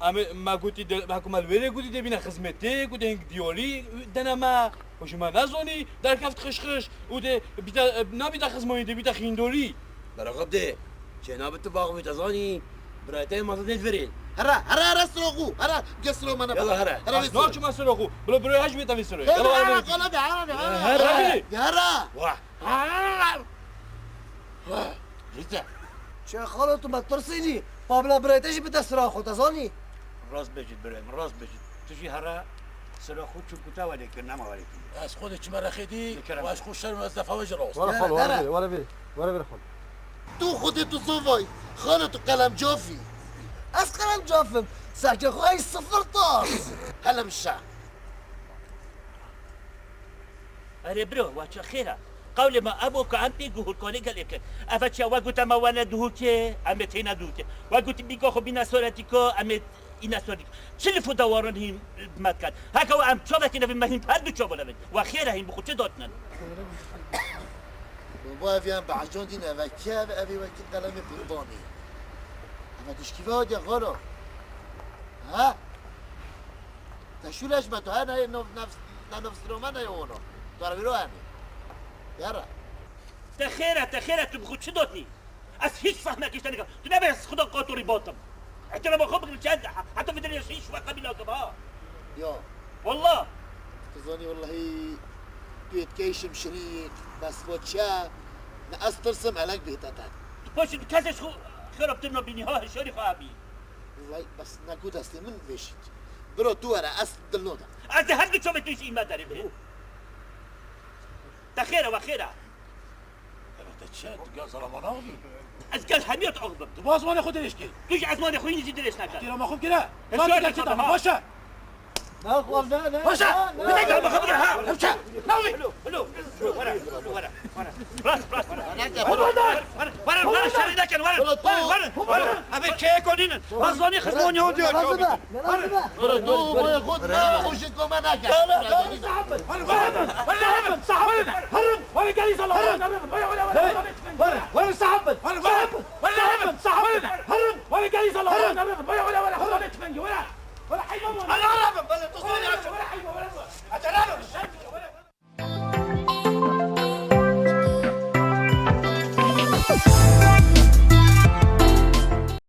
em ê, me gotî de, me ku me li wê de gotî de bîne xizmetê, ku de hing diyolî dene me, ku ji me nezonî, derkeft xişxiş, û de bîte, nabîte xizmanî, de bîte xîndolî. Beraxab de, çênabe tu baxivî te zanî, birayê te masa dê verê. Here, here, here siro xu, here, ge siro me ne. Yala here. Here vê siro. Naçime siro xu, bila birayê hej bê te vê siro. Yala here, here. Qala de, here de, here. Here. Here. Wah. Rîte. Çi xalo tu me tirsînî? Pabla birayê te jî bide sira xwe, te zanî? Rast bêjî birayê min, rast bêjî. Tu jî here sira xwe çû ku te welê kir, nema welê kir. Ez xwe de çime rexê dî, û ez xwe şerm ez defa we ji rast. Were xalo, were vêrê, were vêrê, were vêrê xalo. Tu xwedê tu zovay, xalo tu qelemcaf î. Ez qelemcaf im. Serkê xwe ey sifir tas. Hele mişe. Erê biro, wa çi xêr e? Qewlê me ev o ku em pê guhurkanê gelê bikin. Ev e çi ye? We got em ê wene duhurkê, em ê têne duhurkê. We got bîka xwe bîne soretîka, em ê îne soretîka. Çi lif û dewaran hîn bi me dikin? Heke we em çavekî nevî me hîn her du çava nevî. We xêr e hîn bi xwe çi datinin? Baba ev yan behecandîn eve kî ev, ev ê wekî qelemê qurbanî. Eve dişkî ve hatiye xalo. Ha? Te şûleş me tu her neyê nov-, nefs-, ne nefsirome neyê ono. Tu ara vîro hemî. Yara. Te xêr e, te xêr e, tu bi xwe çi dotnî? Ez hîç fehmekî ji te nikim. Tu nebe ez xuda qatorî batim. Îhtirama xwe bikim çend, heta vê derê ez hîç we qebîl nakim ha. Ya. Wallah. Tu zanî wellahî tu yê dikey şimşirî, bes bo çi ye? Ne ez tirsim elek bihête te. Tu paşê tu kesê ji xwe xerabtir nabînî ha, hişyarî xwe hebî. Vay, bes neku destê min vêşît. Biro tu were, ez dilno de. Ez ê her du çavê tu jî îme derê bê. Te xêr e, we xêr e. Eve te çi? Tu gel zalaman axivî. Ez gel hemiya tu axivim. Tu bi ezmanê xwe dirêj kî. Tu ji ezmanê xwe yî jî dirêj neke. Tîra me xwe kire. Ez Lan tu şöyle gel çi tamam. Baş e. Ne xwe ne ne. Baş e. Ne, ne, Bir dakika, ne. Bak, bak, ha. Hemşe. Ne oluyor? Hulu, hulu, hulu, were, hulu, were, were. Rast, rast, were. Were, were, were, were, şerî nekin, were. Were, were, were. Abi, keye konînin. Bazlani xizmoni o diyor. Lazım da. Lazım da. Were, tu, were, xwe ne, o jî kome neke. Were, were, sahabın. Were, were, sahabın. Herin. Were, gelin sallallahu aleyhi ve sellem. Were, were, were. Were, were, sahabın. Were, were. Sahabın, sahabın. Herin. Were, gelin sallallahu aleyhi ve sellem. Were, were, were. Were, hayvan, were. Were, hayvan, were. Were, hayvan, were.